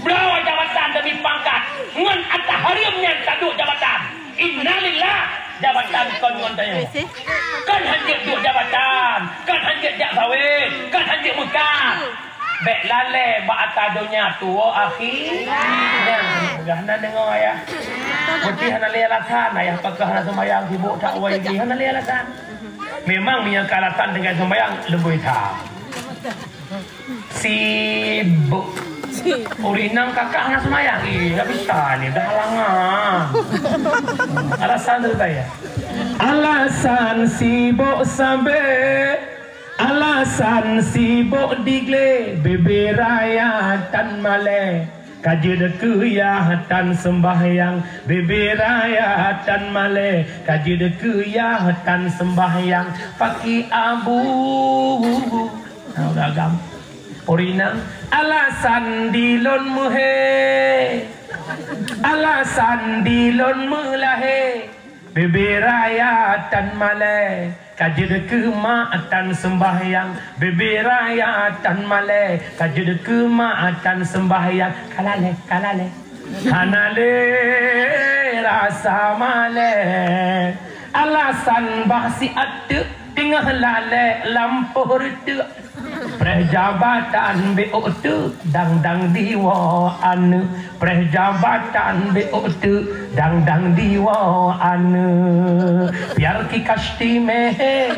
Bloe jabatan demi pangkat, ngon ata hareuem nyan taduek jabatan. Innalillah, jabatan kon ngon tanyoe. Kon hanjeuet duek jabatan, kon hanjeuet jak sawét, kon hanjeuet meukat. Bèk lalè bak ata donya tuwoe akhé. Nyan, mudah na deungoe ayah. Putih hana lé alasan, ayah pakon hana seumayang, sibok that Y B, hana lé alasan. Memang meunyoe ka alasan tinggai seumayang, leubeh that. Sibok. Ureueng inong kakak hana seumayang. Eh, tak bisa ni, dah halangan. Alasan tu tanya. Alasan sibok sabe. Alasan sibok digle, bebe raya tan malèe. Ka jeuet keu yah tan seumbahyang, bebe raya tan malèe. Ka jeuet keu yah tan seumbahyang, paki abu. Nah, udah agam. Ureueng inong, alasan dilôn meuhé. Alasan dilôn meulahé. Bebe raya tan malèe, ka jeuet keu mak tan seumbahyang. Bebe raya tan malèe, ka jeuet keu mak tan seumbahyang. Ka lalè, ka lalè. Hana lé rasa malèe. Alasan bah siat teuk teungoh lalek lampôh reuteuek. Preh jabatan beuôk teuk dang-dang diwoe aneuk. Preh jabatan beuôk teuk dang-dang diwoe aneuk. Biar ki kasti mehe.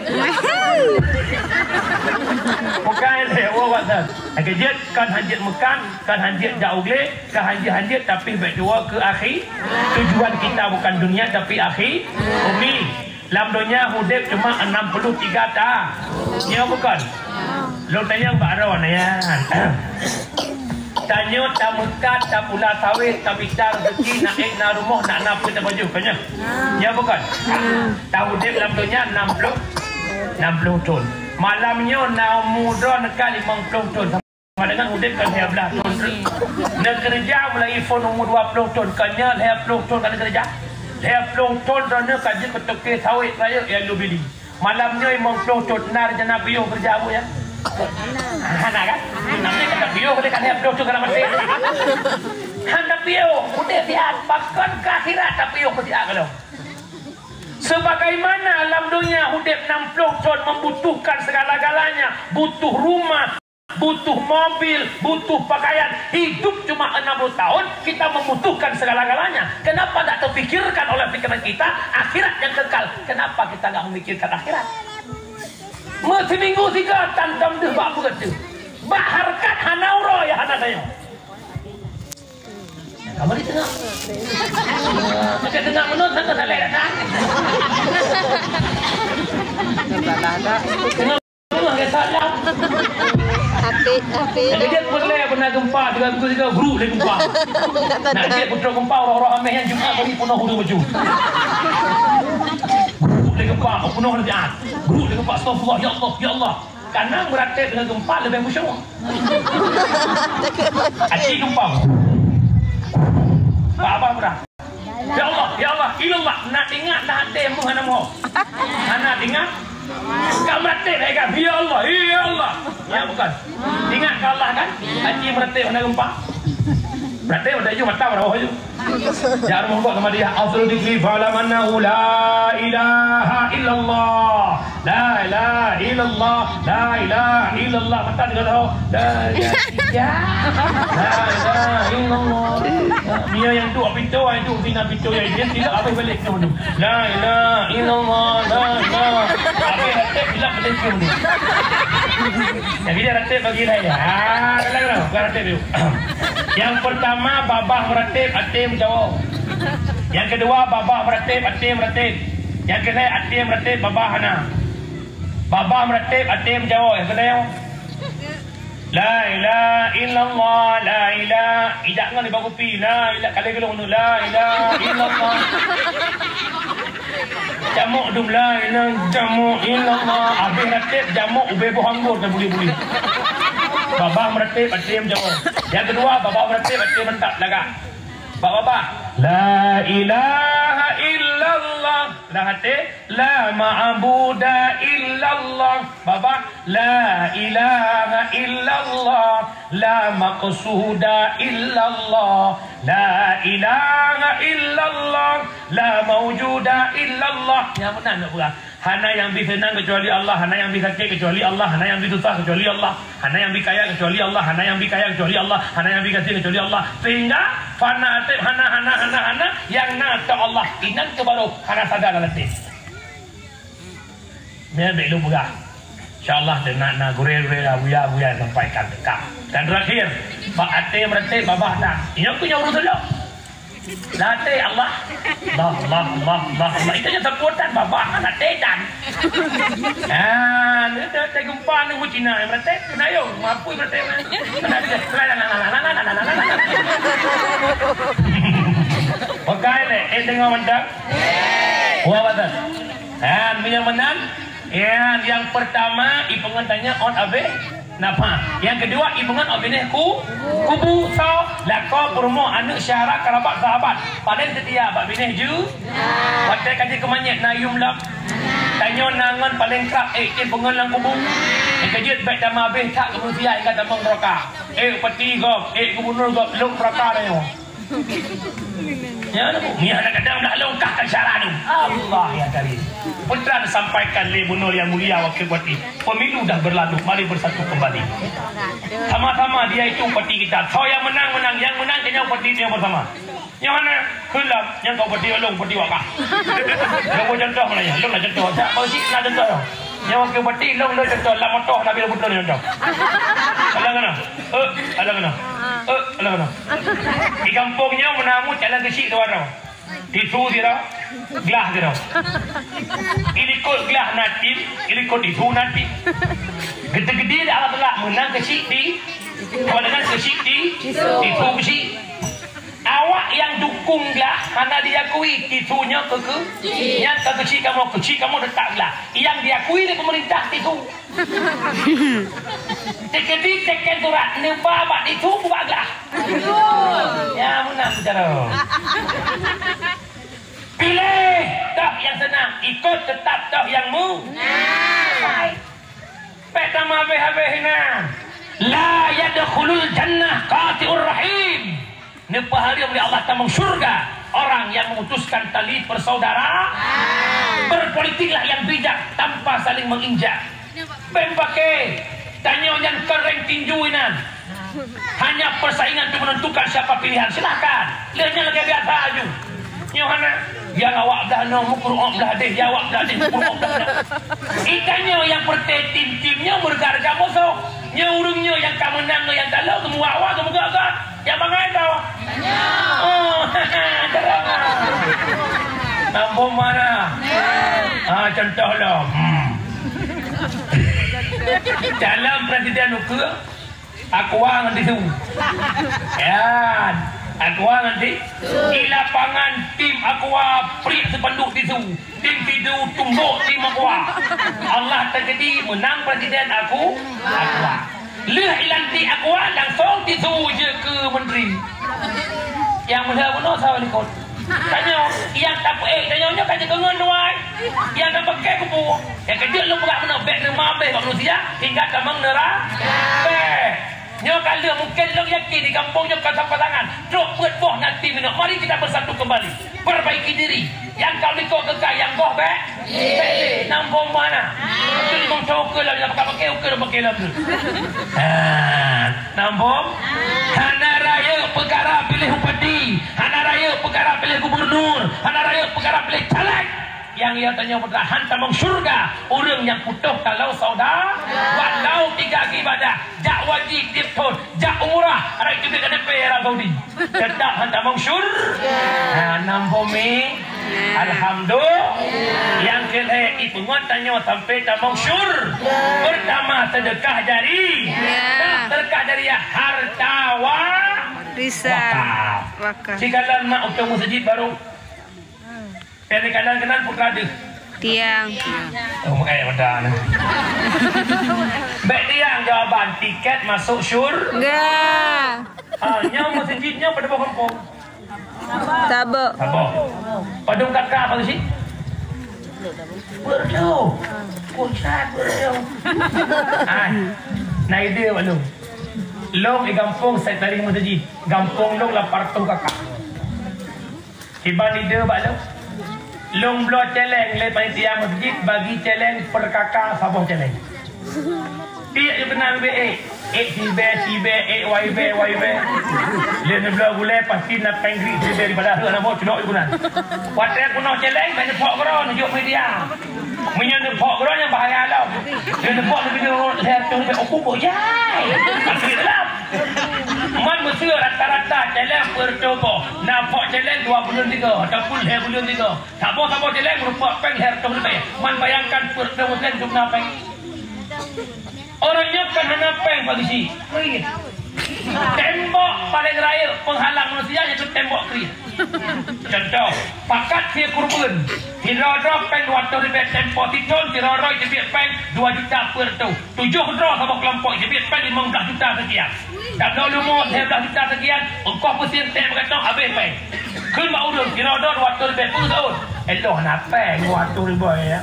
Bukan lé, oh, bukan. Lagèe jeuet, kan hanjeuet meukan, kan hanjeuet jak u glé, kan hanjeuet-hanjeuet, tapi bèk tuwoe keu akhi. Tujuan kita bukan dunia, tapi akhi. Umi, lam donya udép cuma enam puluh tiga ta. Nyo bukon? Lôn tanyong bak droeneuh nyan. Tanyoe tameukat, tapula sawét, tamita rezeki, na ék, na rumoh, na, na peue tapajoh, kon nyan? Nyo bukon? Taudép lam donya enam puluh, enam puluh thon. Malam nyoe na umu droe neuka limong puluh thon. Sama dengan udép ka lhèe blah thon. Neukeureuja mulai phon umu dua puluh thon, kon nyan lhèe puluh thon ka neukeureuja. Lhèe puluh thon droeneuh ka jeuet keu toke sawét rayeuk ya lubili. Malam nyoe limong puluh thon na rencana piôh keureuja bu ya? Hana kan? Tapi kata piôh boleh kan lhèe puluh thon kana maté. Hana piôh, udép siat, pakon ka akhirat tapiôh keu siat ka lom. Sebagaimana lam dunia udép enam puluh thon membutuhkan segala-galanya, butuh rumah, butuh mobil, butuh pakaian. Hidup cuma enam puluh tahun, kita membutuhkan segala-galanya. Kenapa tak terpikirkan oleh pikiran kita akhirat yang kekal? Kenapa kita nggak memikirkan akhirat? Meusiminggu siga tantom deuh bak peue teuh. Bak hareukat hana uroe ya hana tanyoe. Kamu di tengah. Macam tengah menurut sana salah datang. Salah dah. Tengah menurut dia salah. Tapi, tapi. Jadi dia pernah, pernah gempa, tiga minggu tiga, guru dia gempa. Nak dia putra gempa, orang-orang ameh yang Jumat bagi penuh huru baju. Guru dia gempa, penuh dia. Guru dia gempa, astagfirullah, ya Allah, ya Allah. Karena meuratéb dengan gempa lebih khusyuk. Aci gempa. Bak abah meudah. Ya Allah, ya Allah, ilallah. Nak ingat dah até mu hana mo. Hana ingat. Ka meuratéb hai ka. Ya Allah, ya Allah. Ya bukan. Ingat ka Allah kan? Aci meuratéb hana gempa. Meuratéb ada ju mata bawah ju. Ya Rabbal Muhammad ya afdal dzikri fa'lam annahu la ilaha illallah. La ilaha illallah. La ilaha illallah. Mata juga tahu. La ilaha illallah. La ilaha illallah. Dia yang tu pintu, yang tu pina pintu yang dia tidak habis balik ke mana. La ilaha illallah. La ilaha. Habis hati tidak balik ke mana. Jadi dia ratib bagi saya. Ah, kalau kalau bukan ratib tu. Yang pertama babah meuratéb, até meujawoe. Yang kedua babah meuratéb, até meuratéb. Yang keuneuk até meuratéb, babah hana. Babah meuratéb, até meujawoe. Yang keuneuk la ilaha illallah, la ilaha. Ijak ngon iba kupi, la ilaha. Kali gelung tu, la ilaha illallah. Jamok dum la ilaha, jamok illallah. Habis ratéb jamok ubé boh anggô tabuli-buli. Babah meuratéb até meujawoe. Yang kedua, babah meuratéb até mantap lagak. Bak babah. La ilaha illallah. Dah até, la ma'buda illallah. Babah. La ilaha illallah, la maqsuda illallah, la ilaha illallah, la maujuda illallah. Nyang meunan nak peugah. Hana nyang bi seunang keucuali Allah, hana nyang bi sakét keucuali Allah, hana nyang bi susah keucuali Allah, hana nyang bi kaya keucuali Allah, hana nyang bi kaya keucuali Allah, hana nyang bi gasien keucuali Allah. Sehingga fana até hana, hana, hana, hana, nyang na tok Allah. Inan keuh baru hana sadar lam até. Nyan bèk lôn peugah. Insya Allah, teunak na gurèe-gurèe, buya-buya sampaikan teuka. Dan terakhir, bak até meuratéb babah that. Inyoe keuh nyang ureueng tulông. Lam até Allah. Allah, Allah, Allah, Allah, Allah. Itu nyan saputan babah, até dan. Ah, ni dah, dah gempa ni, Cina yang meuratéb. Kena yo, mampu meuratéb. Kena dia. Pakai lé, eh, tengok mantap. Wah, batal. Ha, meunyoe meunan, ya, nyang peurtama ipeungon tanyoe ôn abéh nafah. Nyang keudua ipeungon ôn binéh ku, kubu. So, lakoe peurumoh aneuk syedara karabat sahabat. Paléng seutia bak binéh ju. Watèe ka jikeu manyét na yum lom. Tanyoe na ngon paléng krab ék ipeungon lam kubu. Nyang keujeuet bèk tamong abéh that keu manusia nyang ka tamong neuraka. Ék bupati gob, ék gubunur gob, lôn neuraka tanyoe. Ya, ya, kadang dah longkah kan syarat tu. Allah ya Karim. Putra disampaikan lé Bunur yang mulia wakil bupati. Pemilu dah berlalu, mari bersatu kembali. Sama-sama dia itu bupati kita. Soe yang menang, menang. Yang menang kena bupati dia bersama. Yang mana? Kelam, yang kau bupati, long bupati wakah. Yang kau contoh mana ya? Long nak contoh. Tak, kau sih nak contoh. Yang wakil bupati, long, long contoh. Lam motor, Nabi Putra ni contoh. Alang kena. Eh, alang kena. Eh, alang kena. Di kampung nyoe meunamu calon keuchik dua droe. Tisu sidroe, glah sidroe. Ilikot glah na tim, ilikot tisu na tim. Gede-gede dah Allah teulak meunang keuchik di, sama dengan keuchik di, tisu keuchik. Awak nyang dukung glah hana diakui tisu nyoe keu, keu, nyan ka keuchik kamoe, keuchik kamoe teutap glah. Nyang diakui lé pemerintah tisu. Teukeudi teken surat neuba bak tisu bak glah. Ya, meunan cara. Piléh toh nyang seunang, ikot teutap toh nyang mu. Nah. Peta mabeh-abeh na. La yadkhulul jannah qati'ur rahim. Neupeuhareuem lé Allah tamong syurga orang yang memutuskan tali persaudaraan. Berpolitiklah yang bijak tanpa saling menginjak. Bèk paké tanyoe nyan keuréng tinju inan. Hanya persaingan untuk menentukan siapa pilihan. Silahkan. Lheueh nyan lagèe biasa aju. Nyoe hana. Nyang awak blah noe meukurok blah deh, nyang awak blah deh meukurok blah noe. Itanyoe nyang peureuté tim-tim nyoe meureuga-reuga musoh. Nyoe ureueng nyoe nyang ka meunang ngon nyang talo geumuak-uak geumeugot-got. Nyang bangai tau. Oh, jarang. Kampung mana? Ah, contoh lom. Hmm. Calon presiden ukeue Aqua ngon tisu. Ya, Aqua ngon ti-, di lapangan tim Aqua priek sipanduk tisu. Tim tisu tumbok tim Aqua. Allah teukeudi meunang presiden aku, Aqua. Lheueh ilantik Aqua langsung tisu jeuet keu menteri. Nyang meuheueh bunoe saboh likot. Tanyoe, nyang tapeuék tanyoe nyoe ka jikeungeun tuai. Nyang tapeuké kubu. Nyang keujeuet lôn peugah meunoe, bèk teuma abéh bak manusia, hingga tamong neura-, bèk. Nyoe ka lheueh mungken lôn yakin di gampông nyoe ka sampah tangan. Trok peuet boh nanti meunoe. Mari kita bersatu kembali. Perbaiki diri. Nyang ka likot keukai, nyang goh bèk. Nam bom mana? Beutôi limong thôn ukeue lom, nyang pakai-pakai ukeue lom, pakai lom tu. Ha, nam bom. Hana rayeuk peukara piléh bupati, hana rayeuk peukara piléh gubernur, hana rayeuk peukara piléh caleg. Nyang ia tanyoe putra han tamong syurga, ureueng nyang putôh talo sauda, walau tiga ibadah, jak wajib tiep thôn, jak umrah, raya teubiet K T P Arab Saudi. Teutap han tamong syur-, ha, nam bumi. Alhamdulillah. Nyang keu lhèe ipeungon tanyoe sampai tamong syur-, pertama, sedekah jari-, sedekah jariah, harta wa-, wakaf. Sikalon mak utang meuseujid baru. Dari kanan-kanan putra deuh. Tiang. Oh, eh, pada ni. Bèk tiang jawaban tiket masuk syur-, enggak. Ah, nyoe meuseujid nyoe pada boh kampung. Saboh. Saboh. Padum kaka apa sih? Berdoa. Kuncat berdoa. Ah, nah ide maklum. Long di gampông saya tadi meuseujid. Gampông long lapan ratus kaka. Kiban ide bak lôn. Lôn bloe céléng lé panitia meuseujid bagi céléng per kaka saboh céléng. Tiek ju keunan bèk ék. Ék sibèe, sibèe, ék wai bèe, wai bèe. Lé neubloe gulèe pasti na péng gri sibèe daripada heueh na boh cunok ju keunan. Watèe peunoh céléng bèk neupok keudroe neujok media. Meunyoe neupok keudroe nyan bahaya lom. Lé neupok neubri lhèe reutôh ribèe, oh, pupuk jai. Pasti dalam. Man meuseu rata-rata céléng peuet reutôh boh, na pok céléng dua buleuen tiga ataupun lhèe buleuen tiga. Saboh-saboh céléng meureumpok péng lhèe reutôh leubeh. Man bayangkan peuet reutôh leubeh dum na péng. Orang nyoe kan hana péng bak geuchik. Kriet. Tembok paléng rayeuk penghalang manusia yaitu tembok kriet. Contoh, pakat sie kurbeuen. Sidroe-droe péng dua reutôh ribèe, tempo sithôn sidroe-droe jiteubiet péng dua juta peuet reutôh. Tujoh droe saboh keulompok jiteubiet péng limong blaih juta seukian. Tabloe leumo lhèe blaih juta seukian, ongkoh peusieng tèk meugatong habéh péng. Kheun bak ureueng, sidroe-droe dua reutôh ribèe, peue seuôt? Eloh na péng dua reutôh ribèe, ya.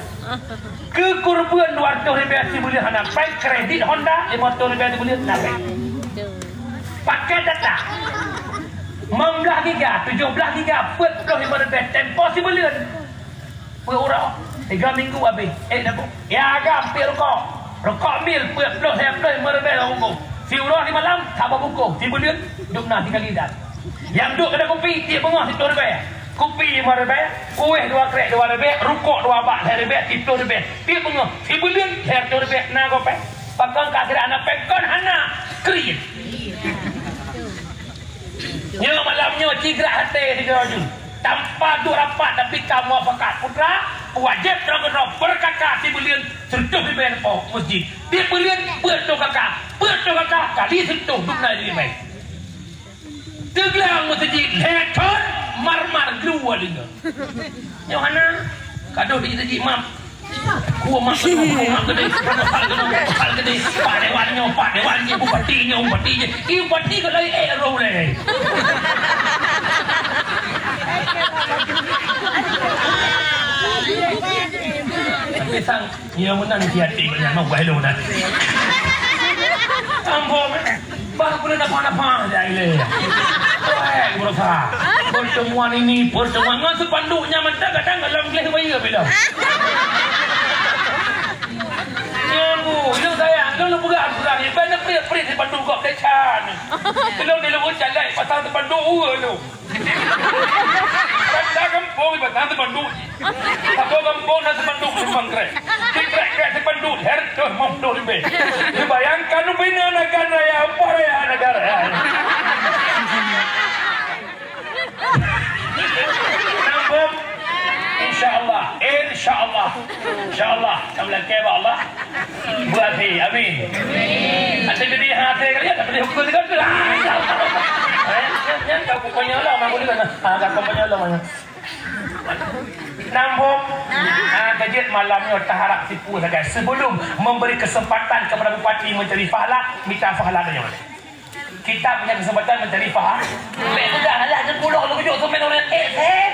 Keu kurbeuen dua reutôh ribèe sibuleuen hana péng, kredit Honda lima reutôh ribèe sibuleuen na péng. Pakai data. Limong blah giga, tujoh blah giga, peuet ploh limong ribèe, tempo sibuleuen. Peuet uroe, tiga minggu habéh. Eh, dah, Bu. Ya, agam, peuet rukok. Rukok mil, peuet ploh, lhèe ploh, limong ribèe lam bungkôh. Siuroe simalam, saboh bungkôh. Sibuleuen, dum na sikali dah. Nyang duek keunan kupi, tiep beungoh, siploh ribèe. Kupi limong ribèe, kuéh dua krèk, dua ribèe, rukok dua bak, lhèe ribèe, siploh ribèe. Tiep beungoh, sibuleuen, lhèe ploh ribèe, na gob pèng. Pakon ka sira na pèng, kon hana, kriet. Nyoe malam nyoe cigrak até sigoe ju. Tanpa duek rapat tapi ka muafakat putra, wajéb droe keudroe beureukakat sibuleuen sireutoh ribèe po meuseujid. Tiep buleuen peuet ploh kaka, peuet ploh kaka kali sireutoh dum na ribèe. Teuglang meuseujid lhèe thon marmar glu linga. Nyoe hana kado di seujid map. Kuah mak keunoe, kuah mak keudéh, kuah mak keunoe, kuah mak keudéh. Pak Dewan nyoe, Pak Dewan jih, bupati nyoe, bupati jih. Ih, bupati keu laén, eh, roh ulèe. Tapi sang, ya, meunan si até banyak mau buah lu dah. Ampun. Bah, boleh nafah-nafah dah ilèe. Weh, berusaha. Pertemuan ini, pertemuan ngon seupanduk nyan mantong kadang dalam gleh wayah bilang. Nyambu, lu sayang, lu, lu pegang, pegang. Iban prit-prit seupanduk kok kechan. Lu di lu caleg pasang seupanduk ureueng lu. Tanda gampông iban na seupanduk. Saboh gampông na seupanduk simpang krek. Di krek-krek seupanduk, lhèe reutôh limong ploh ribèe. Neubayangkan ubena nagan raya, upah raya nagan raya. Nambung. Insya Allah, insya Allah, insya Allah. Ka meulakèe bak Allah. Buat até, amin. Até geude, até kali ya, tapi hukum itu kan. Eh, nyan, nyan, kau pokoknya lah, mak boleh kan? Ah, kau pokoknya lah, mak. Nambung. Ah, ka jeuet malam nyoe taharap sipu sagai. Sebelum memberi kesempatan kepada bupati mencari pahala, minta pahala dari mana? Kita punya kesempatan mencari pahala. Bèk peugah alah, neupulo lôn kujok seumén ureueng, eh, sép.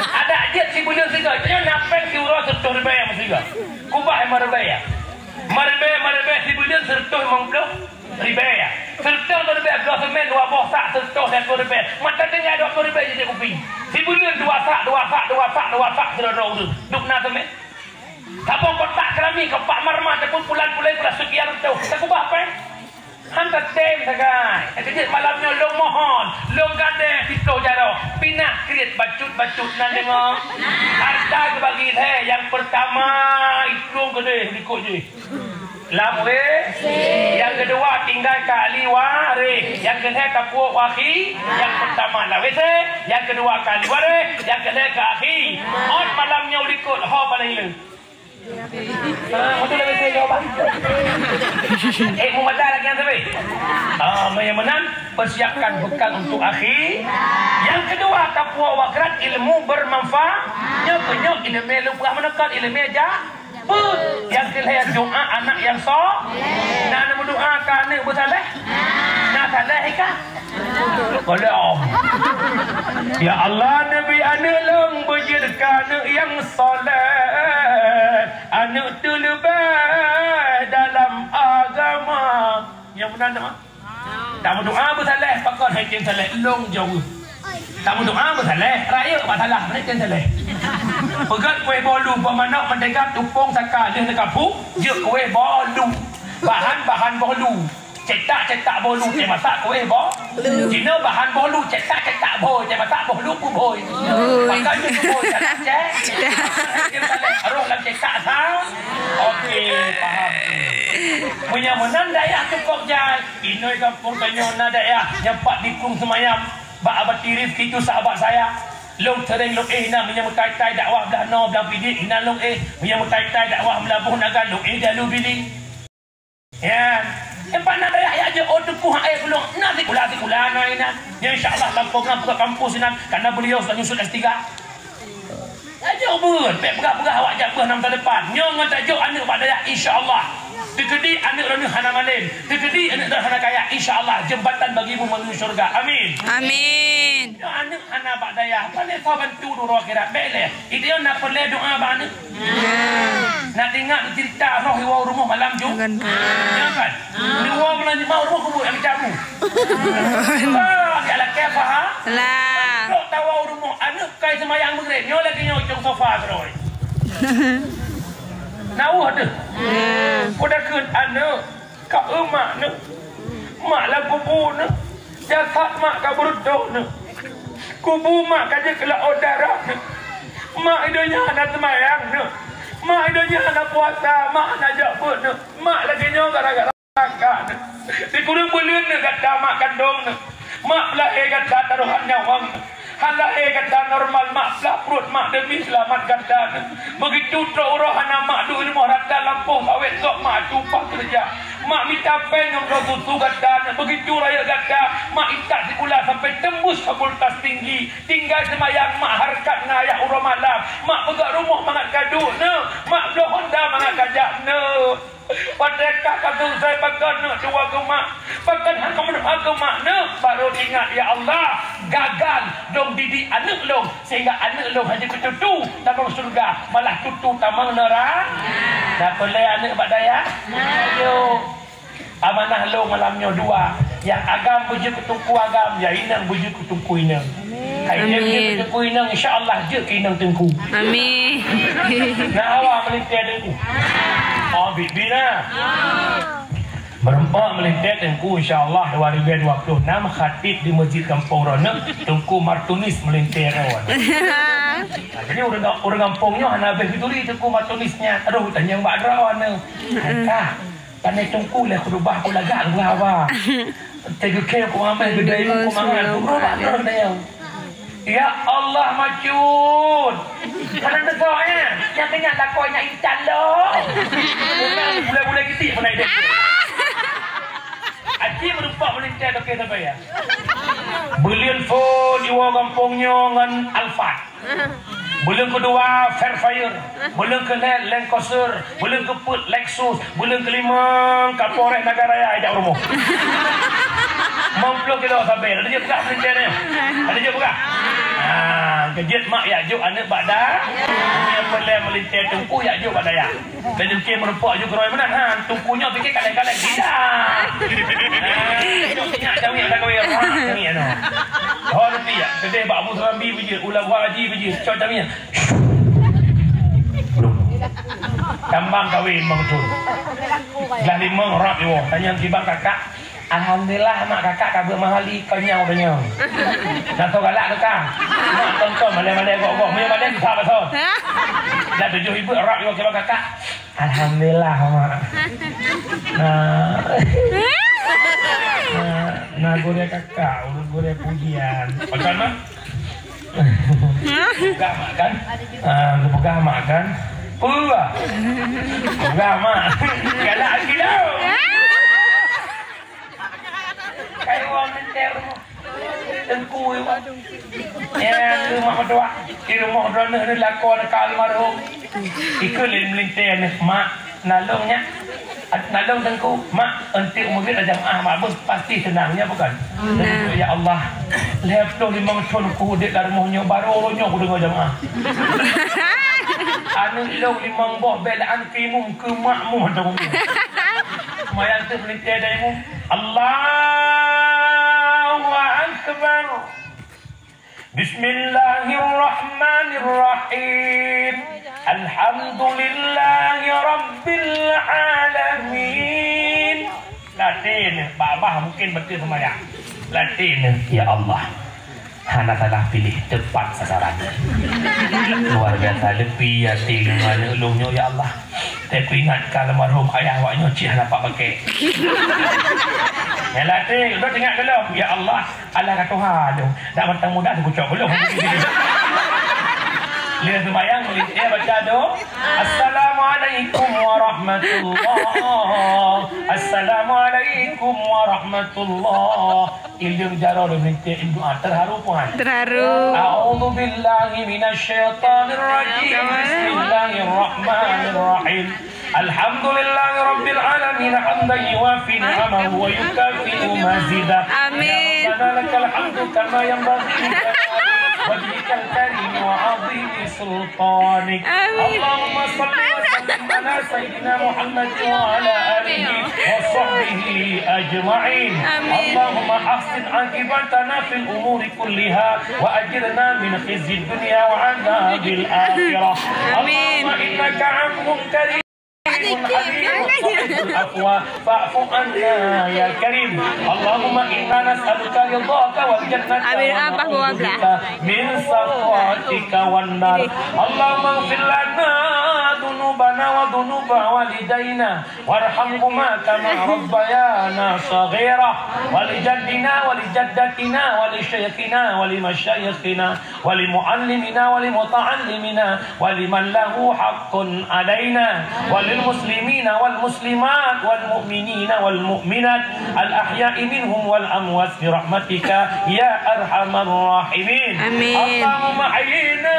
Adak jeuet sibuleuen sigoe, tanyoe na pèng siuroe sireutoh ribèe meusigoe. Kubah limong ribèe. Limong ribèe, limong ribèe sibuleuen sireutoh limong ploh ribèe. Sireutoh limong ribèe bloe seumén dua boh sak sireutoh lhèe ploh ribèe. Mata tinggai dua ploh ribèe jijak kupi. Sibuleuen dua sak, dua sak, dua sak, dua sak sidroe-droe ureueng. Dum na seumén. Saboh kotak keramik keu Pak Marma ataupun pulan-pulan peulah seukian reutôh. Takubah pèng. Han tatem sagai. Ka jeuet malam nyoe lôn mohon, lôn gadéh siploh jaroe, pinah kriet bacut-bacut nan deungoe. Harta geubagi lhèe, nyang peurtama itong keudéh likot jih. Lam wé, nyang keudua tinggai keu ahli waréh, nyang keulhèe tapuwoe akhi, nyang peurtama lam wé sé, nyang keudua keu ahli waréh, nyang keulhèe keu akhi. Ôt malam nyoe likot ho paléng le. Ah, betul lah, betul jawapan. Eh, mu mata lagi yang tadi. Ah, yang menang, persiapkan bekal untuk akhi. Yang kedua, takwa wakrat ilmu bermanfaat. Nyoe penyok ilmu lupa menekal ilmu aja. Yang kelihatan doa anak yang so. Nah, nama doa ke anak bersalah. Nah, salah ikan. Kalau, ya Allah, neubi aneuk lôn beujeuet keu aneuk nyang saleh, aneuk teuleubeh dalam agama. Nyang meunan, tak meudoa beusaleh, pakon hai keu saleh, lôn jaweueb. Tak meudoa beusaleh, rayeuk bak salah, meunan keu saleh. Peugöt kueh bolu, bak manok, mantega, tupông, saka, lheueh neukapu, jeuet kueh bolu. Bahan-bahan bolu. Cetak-cetak bolu, cai masak kueh bo-, lu. Cina bahan bolu, cetak-cetak bolu, cai masak bolu, buboi. Bui. Pakai tu buboi, cetak, cek. Cetak. Roh lam cetak, sa? Okey, paham. Meunyo meunan dayah cukôp jai. Inoi gampông tanyoe na dayah nyang pat dikung seumayam. Bak Abati Rifki tu sahabat saya. Lôn sering lôn éh na meunyo meutai-tai dakwah blah noe blah bidik, na lôn éh. Meunyo meutai-tai dakwah Meulaboh Naga, lôn éh di Alue Bili. Ya. Empat na dayah jak jeuet, oh, teupôh aé keu lôn. Na sikula-sikula na inan. Ya, insya Allah, lampôh ngon buka kampus inan, karena beliau sudah nyusun S tiga. Aja beuet, bèk peugah-peugah awak jak beuet na masa depan. Nyoe ngon tajok aneuk bak dayah, insya Allah. Teukeudi aneuk droeneuh hana malém. Teukeudi aneuk droeneuh hana kaya, insya Allah, jembatan bagimu menuju syurga. Amin. Amin. Nyoe aneuk hana bak dayah, pane soe bantu duroe akhirat, bèk lé. Itu na peureulèe doa bak aneuk. Na teuingat cerita roh iwoe rumoh malam Ju-, Bukan. Ya kan? Iwoe malam Jumat rumoh kubu yang cabu. Ah, di alam Keu faham? Lah. Trok tawoe u rumoh aneuk kai seumayang Maghrib, nyoe lagèe nyoe cong sofa keudroe. Na weueh deuh. Nah. Peue takheun aneuk ka eu mak neuh. Mak lam kubu neuh. Jasad mak ka beureutoh neuh. Kubu mak ka jeuet keu laôt darah neuh. Mak i donya hana seumayang neuh. Mak i donya hana puasa, mak hana jak beuet neuh. Mak lagèe nyoe gara-gara Gata neuh. Sikureueng buleuen neuh gata mak kandong neuh. Mak peulahé gata taroh nyawöng neuh. Han lahé gata normal mak peulaih pruet mak demi seulamat gata neuh. Beugitu trok uroe hana mak duek rumoh rata lampôh sawét sok mak tumpah keureuja. Mak mita péng ngon droe susu gata neuh. Beugitu rayeuk gata mak intat sikula sampai teumbus fakultas tinggi. Tinggai seumayang mak hareukat ngon ayah uroe malam. Mak peugah rumoh mangat ka duek neuh. Mak bloe honda mangat ka jak neuh. Watèe ka ka seusai pakon neuh dua geumak, pakon hana meudua geumak neuh, barô ingat, "Ya Allah, gagal dong didik aneuk lôn, sehingga aneuk lôn hana kututu tamong syeuruga, malah tutu tamong neura-." Na peulé aneuk bak dayah? Ayo. Amanah lôn malam nyoe dua. Nyang agam beujeuet keu teungku agam, nyang inong beujeuet keu teungku inong. Hai jeuet, jeuet keu teungku inong, insya Allah jeuet keu inong teungku. Amin. Na awak meulintèe teungku. Oh, bibi na. Meureumpok meulintèe teungku, insya Allah dua ribu dua puluh enam khatib di Masjid Gampông Roneuk, Teungku Martunis meulintèe droe. Nah, jadi ureueng, ureueng gampông nyoe hana habéh geuturi Teungku Martunis nyan. Aduh, tanyong bak droe nyoe. Hai kah, Tanyoe teungku lé khutubah ku lagak ku haba. Teugeukheun ku amai geudayung ku mangat ku bak droe tanyong. Ya Allah, macut. Hana teuka, eh? Nyang keu nyan lakoe nyan intan lom. Bukan bulai-bulai kitik pun ada. Aci meureumpok meulintèe toke sabe ya. Beuleuen phôn iwoe gampông nyoe ngon Alphard. Buleuen keudua, Fairfire. Buleuen keulhèe, Land Cruiser. Buleuen keupeuet, Lexus. Buleuen keulimong, Kapolres Nagan Raya jak rumoh. Limong ploh kilo sabe. Ada jeuet peugah meulintèe nyoe? Ada jeuet peugah? Ah, keujeuet mak jak jok aneuk bak da. Nyang peureulèe meulintèe teungku jak jok bak dayah. Dan jeuet meureumpok ju keurôi meunan, ha, teungku nyoe pike kaleng-kaleng tidak. Ha, nyak cawiek dah kawin, ha, cawiek noh. Ho nanti ya, kedai bak Abu Serambi biji, ulah buah haji biji, cok cawiek. Belum. Tambang kawin Mang Tun. Dah limong rap iwoe, tanyong kiban kakak. Alhamdulillah, mak kakak ka beuet mahali, keu nyoe udah nyoe. Dah so galak teuka. Mak tonton malèe-malèe gok-gok, meunyoe malèe bisa baso. Dah tujoh ribu rap iwoe kiban kakak. Alhamdulillah, mak. Nah. Nah, nah, gurèe kakak, ureueng gurèe pujian. Pakai mak? Peugah mak kan? Ah, peugah mak kan? Peugah. Peugah mak. Galak lagi dah. Kayu orang menteri. Teungku, ya. Ya, tu mak mertua. Di rumoh droeneuh ni lakon ka almarhum. Ikut lé meulintèe nyoe, mak, nalong nyak. Nalong teungku, mak, enteuk murit jamaah mak beuh pasti seunang, ya bukan? Nah. Teungku, ya Allah, lhèe ploh limong thon ku udép lam rumoh nyoe, barô nyoe ku deungö jamaah. Aneuk lôn limong boh bèk lé an keu imum keu makmum atau umum. Seumayang teuk meulintèe dai mu. Allahu Akbar. Bismillahirrahmanirrahim. Alhamdulillahi rabbil alamin. Latih ni, babah mungkin betul seumayang. Latih ni, ya Allah. Hana salah pilih, tepat sasaran. Luar biasa, leupie até lôn aneuk lôn nyoe, ya Allah. Tapi ingat ka almarhum ayah awak nyoe cit hana pat pakai. Ya latih, udah ingat belum? Ya Allah, Allah ka tuha lôn. Dak mantong muda teukucok belum. Lé seumayang, lé baca doa. Assalamualaikum warahmatullah. Assalamualaikum warahmatullah. Ileueng jaroe lé meulintèe doa, terharu puan. Terharu. A'udzubillahi minasyaitonirrajim. Bismillahirrahmanirrahim. Alhamdulillahi rabbil alamin hamdan yuwafi ni'amahu wa yukafi'u mazidah. Amin. Ya Rabbana lakal hamdu kama yanbaghi li jalali wajhikal karim wa 'azimi sultanik. Amin. Allahumma shalli wa sallim ala sayyidina Muhammad wa ala alihi wa sahbihi أجمعين. آمين. اللهم أحسن عاقبتنا في الأمور كلها وأجرنا من خزي الدنيا وعذاب الآخرة. آمين. اللهم إنك عفو كريم حليم تحب العفو فاعف عنا يا كريم. اللهم إنا نسألك رضاك والجنة ونعوذ بك من سخطك والنار. اللهم اغفر لنا ذنوبنا وذنوب والدينا وارحمهما كما ربيانا صغيرا، ولجدنا ولجدتنا ولشيخنا ولمشايخنا ولمعلمنا ولمتعلمنا ولمن له حق علينا وللمسلمين والمسلمات والمؤمنين والمؤمنات الأحياء منهم والأموات برحمتك يا أرحم الراحمين. آمين. اللهم أحينا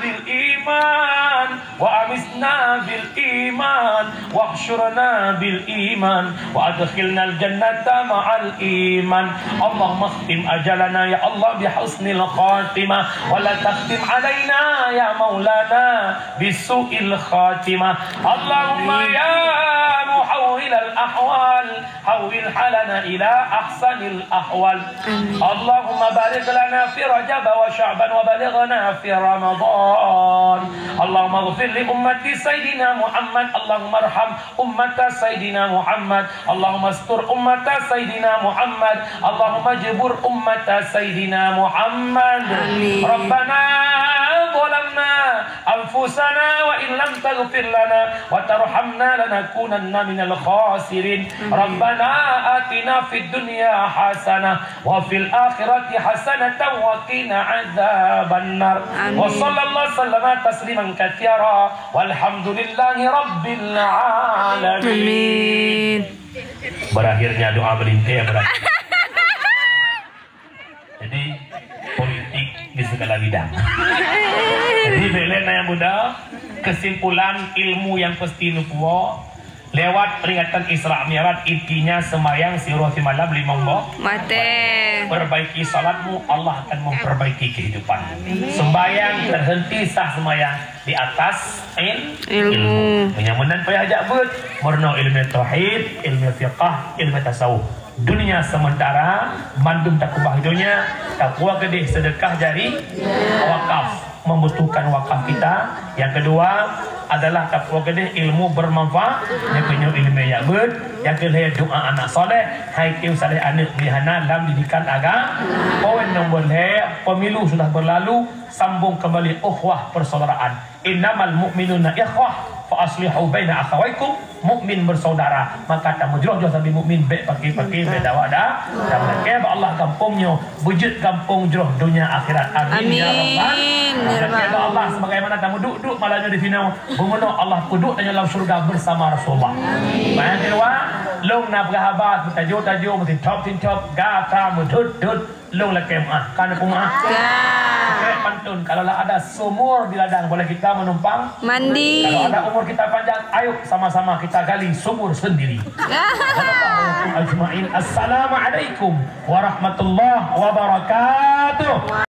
بالإيمان وأمتنا بالإيمان واحشرنا بالإيمان وأدخلنا الجنة مع الإيمان. اللهم اختم أجلنا يا الله بحسن الخاتمة ولا تختم علينا يا مولانا بسوء الخاتمة. اللهم يا محول الأحوال حول حالنا إلى أحسن الأحوال. آمين. اللهم بارك لنا في رجب وشعبان وبلغنا في رمضان. اللهم اغفر لأمة سيدنا محمد. اللهم ارحم أمة سيدنا محمد. اللهم استر أمة سيدنا محمد. اللهم اجبر أمة سيدنا محمد. آمين. ربنا ظلمنا أنفسنا وإن لم تغفر لنا وترحمنا لنكونن من الخاسرين. آمين. ربنا آتنا في الدنيا حسنة وفي الآخرة حسنة وقنا عذاب النار. آمين. وصلى الله وسلم تسليما كثيرا والحمد لله رب العالمين. آمين. Berakhirnya doa belintir berakhir. Jadi, politik di segala bidang. Jadi, bèk lé na nyang muda, kesimpulan ilmu nyang pasti neupuwoe lewat peringatan Isra Mi'raj, intinya sembahyang siuroe simalam limong boh. Watèe. Perbaiki salatmu, Allah akan memperbaiki kehidupan. Amin. Sembahyang terhenti sah sembahyang di atas il-, ilmu. Ilmu. Meunyo meunan payah jak beuet, meurunoe ilmu tauhid, ilmu fiqah, ilmu tasawuf. Dunia sementara, mandum takeubah donya, tapuwoe keudeh sedekah jari, wakaf, membutuhkan wakaf kita. Yang kedua adalah tapuwoe keudeh ilmu bermanfaat, nyang keunyoe ilmu jak beuet, nyang keulhèe doa anak soleh, hai keu saleh aneuk meuhana lam didikan agama. Poin nombor lhèe, pemilu sudah berlalu, sambung kembali ukhuwah persaudaraan. Innamal mu'minuna ikhwah, fa aslihu baina akhawaikum. Mukmin bersaudara, maka tamujroh-jroh sabe mukmin, bèk paki-paki, bèk dawa da-, dan lakèe bak Allah gampông nyoe, beujeuet gampông jroh donya akhirat. Amin, ya Rabbal. Amin, ya Rabbal. Lakèe bak Allah sebagaimana tameuduek-duek malam nyoe di sinoe, beumeunoe Allah peuduek tanyoe lam syurga bersama Rasulullah. Amin. Nyang keudua, lôn na peugah haba, meutajô-tajô, meutintop-tintop, gata meudhôt-dhôt. Lôn lakèe meu'ah, ka neupeu meu'ah? Ka. Krek pantôn, kalau lah ada sumur di ladang, boleh kita menumpang mandi. Kalau ada umur kita panjang, ayo sama-sama kita gali sumur sendiri. Ya. Ajma'in. Assalamualaikum warahmatullahi wabarakatuh.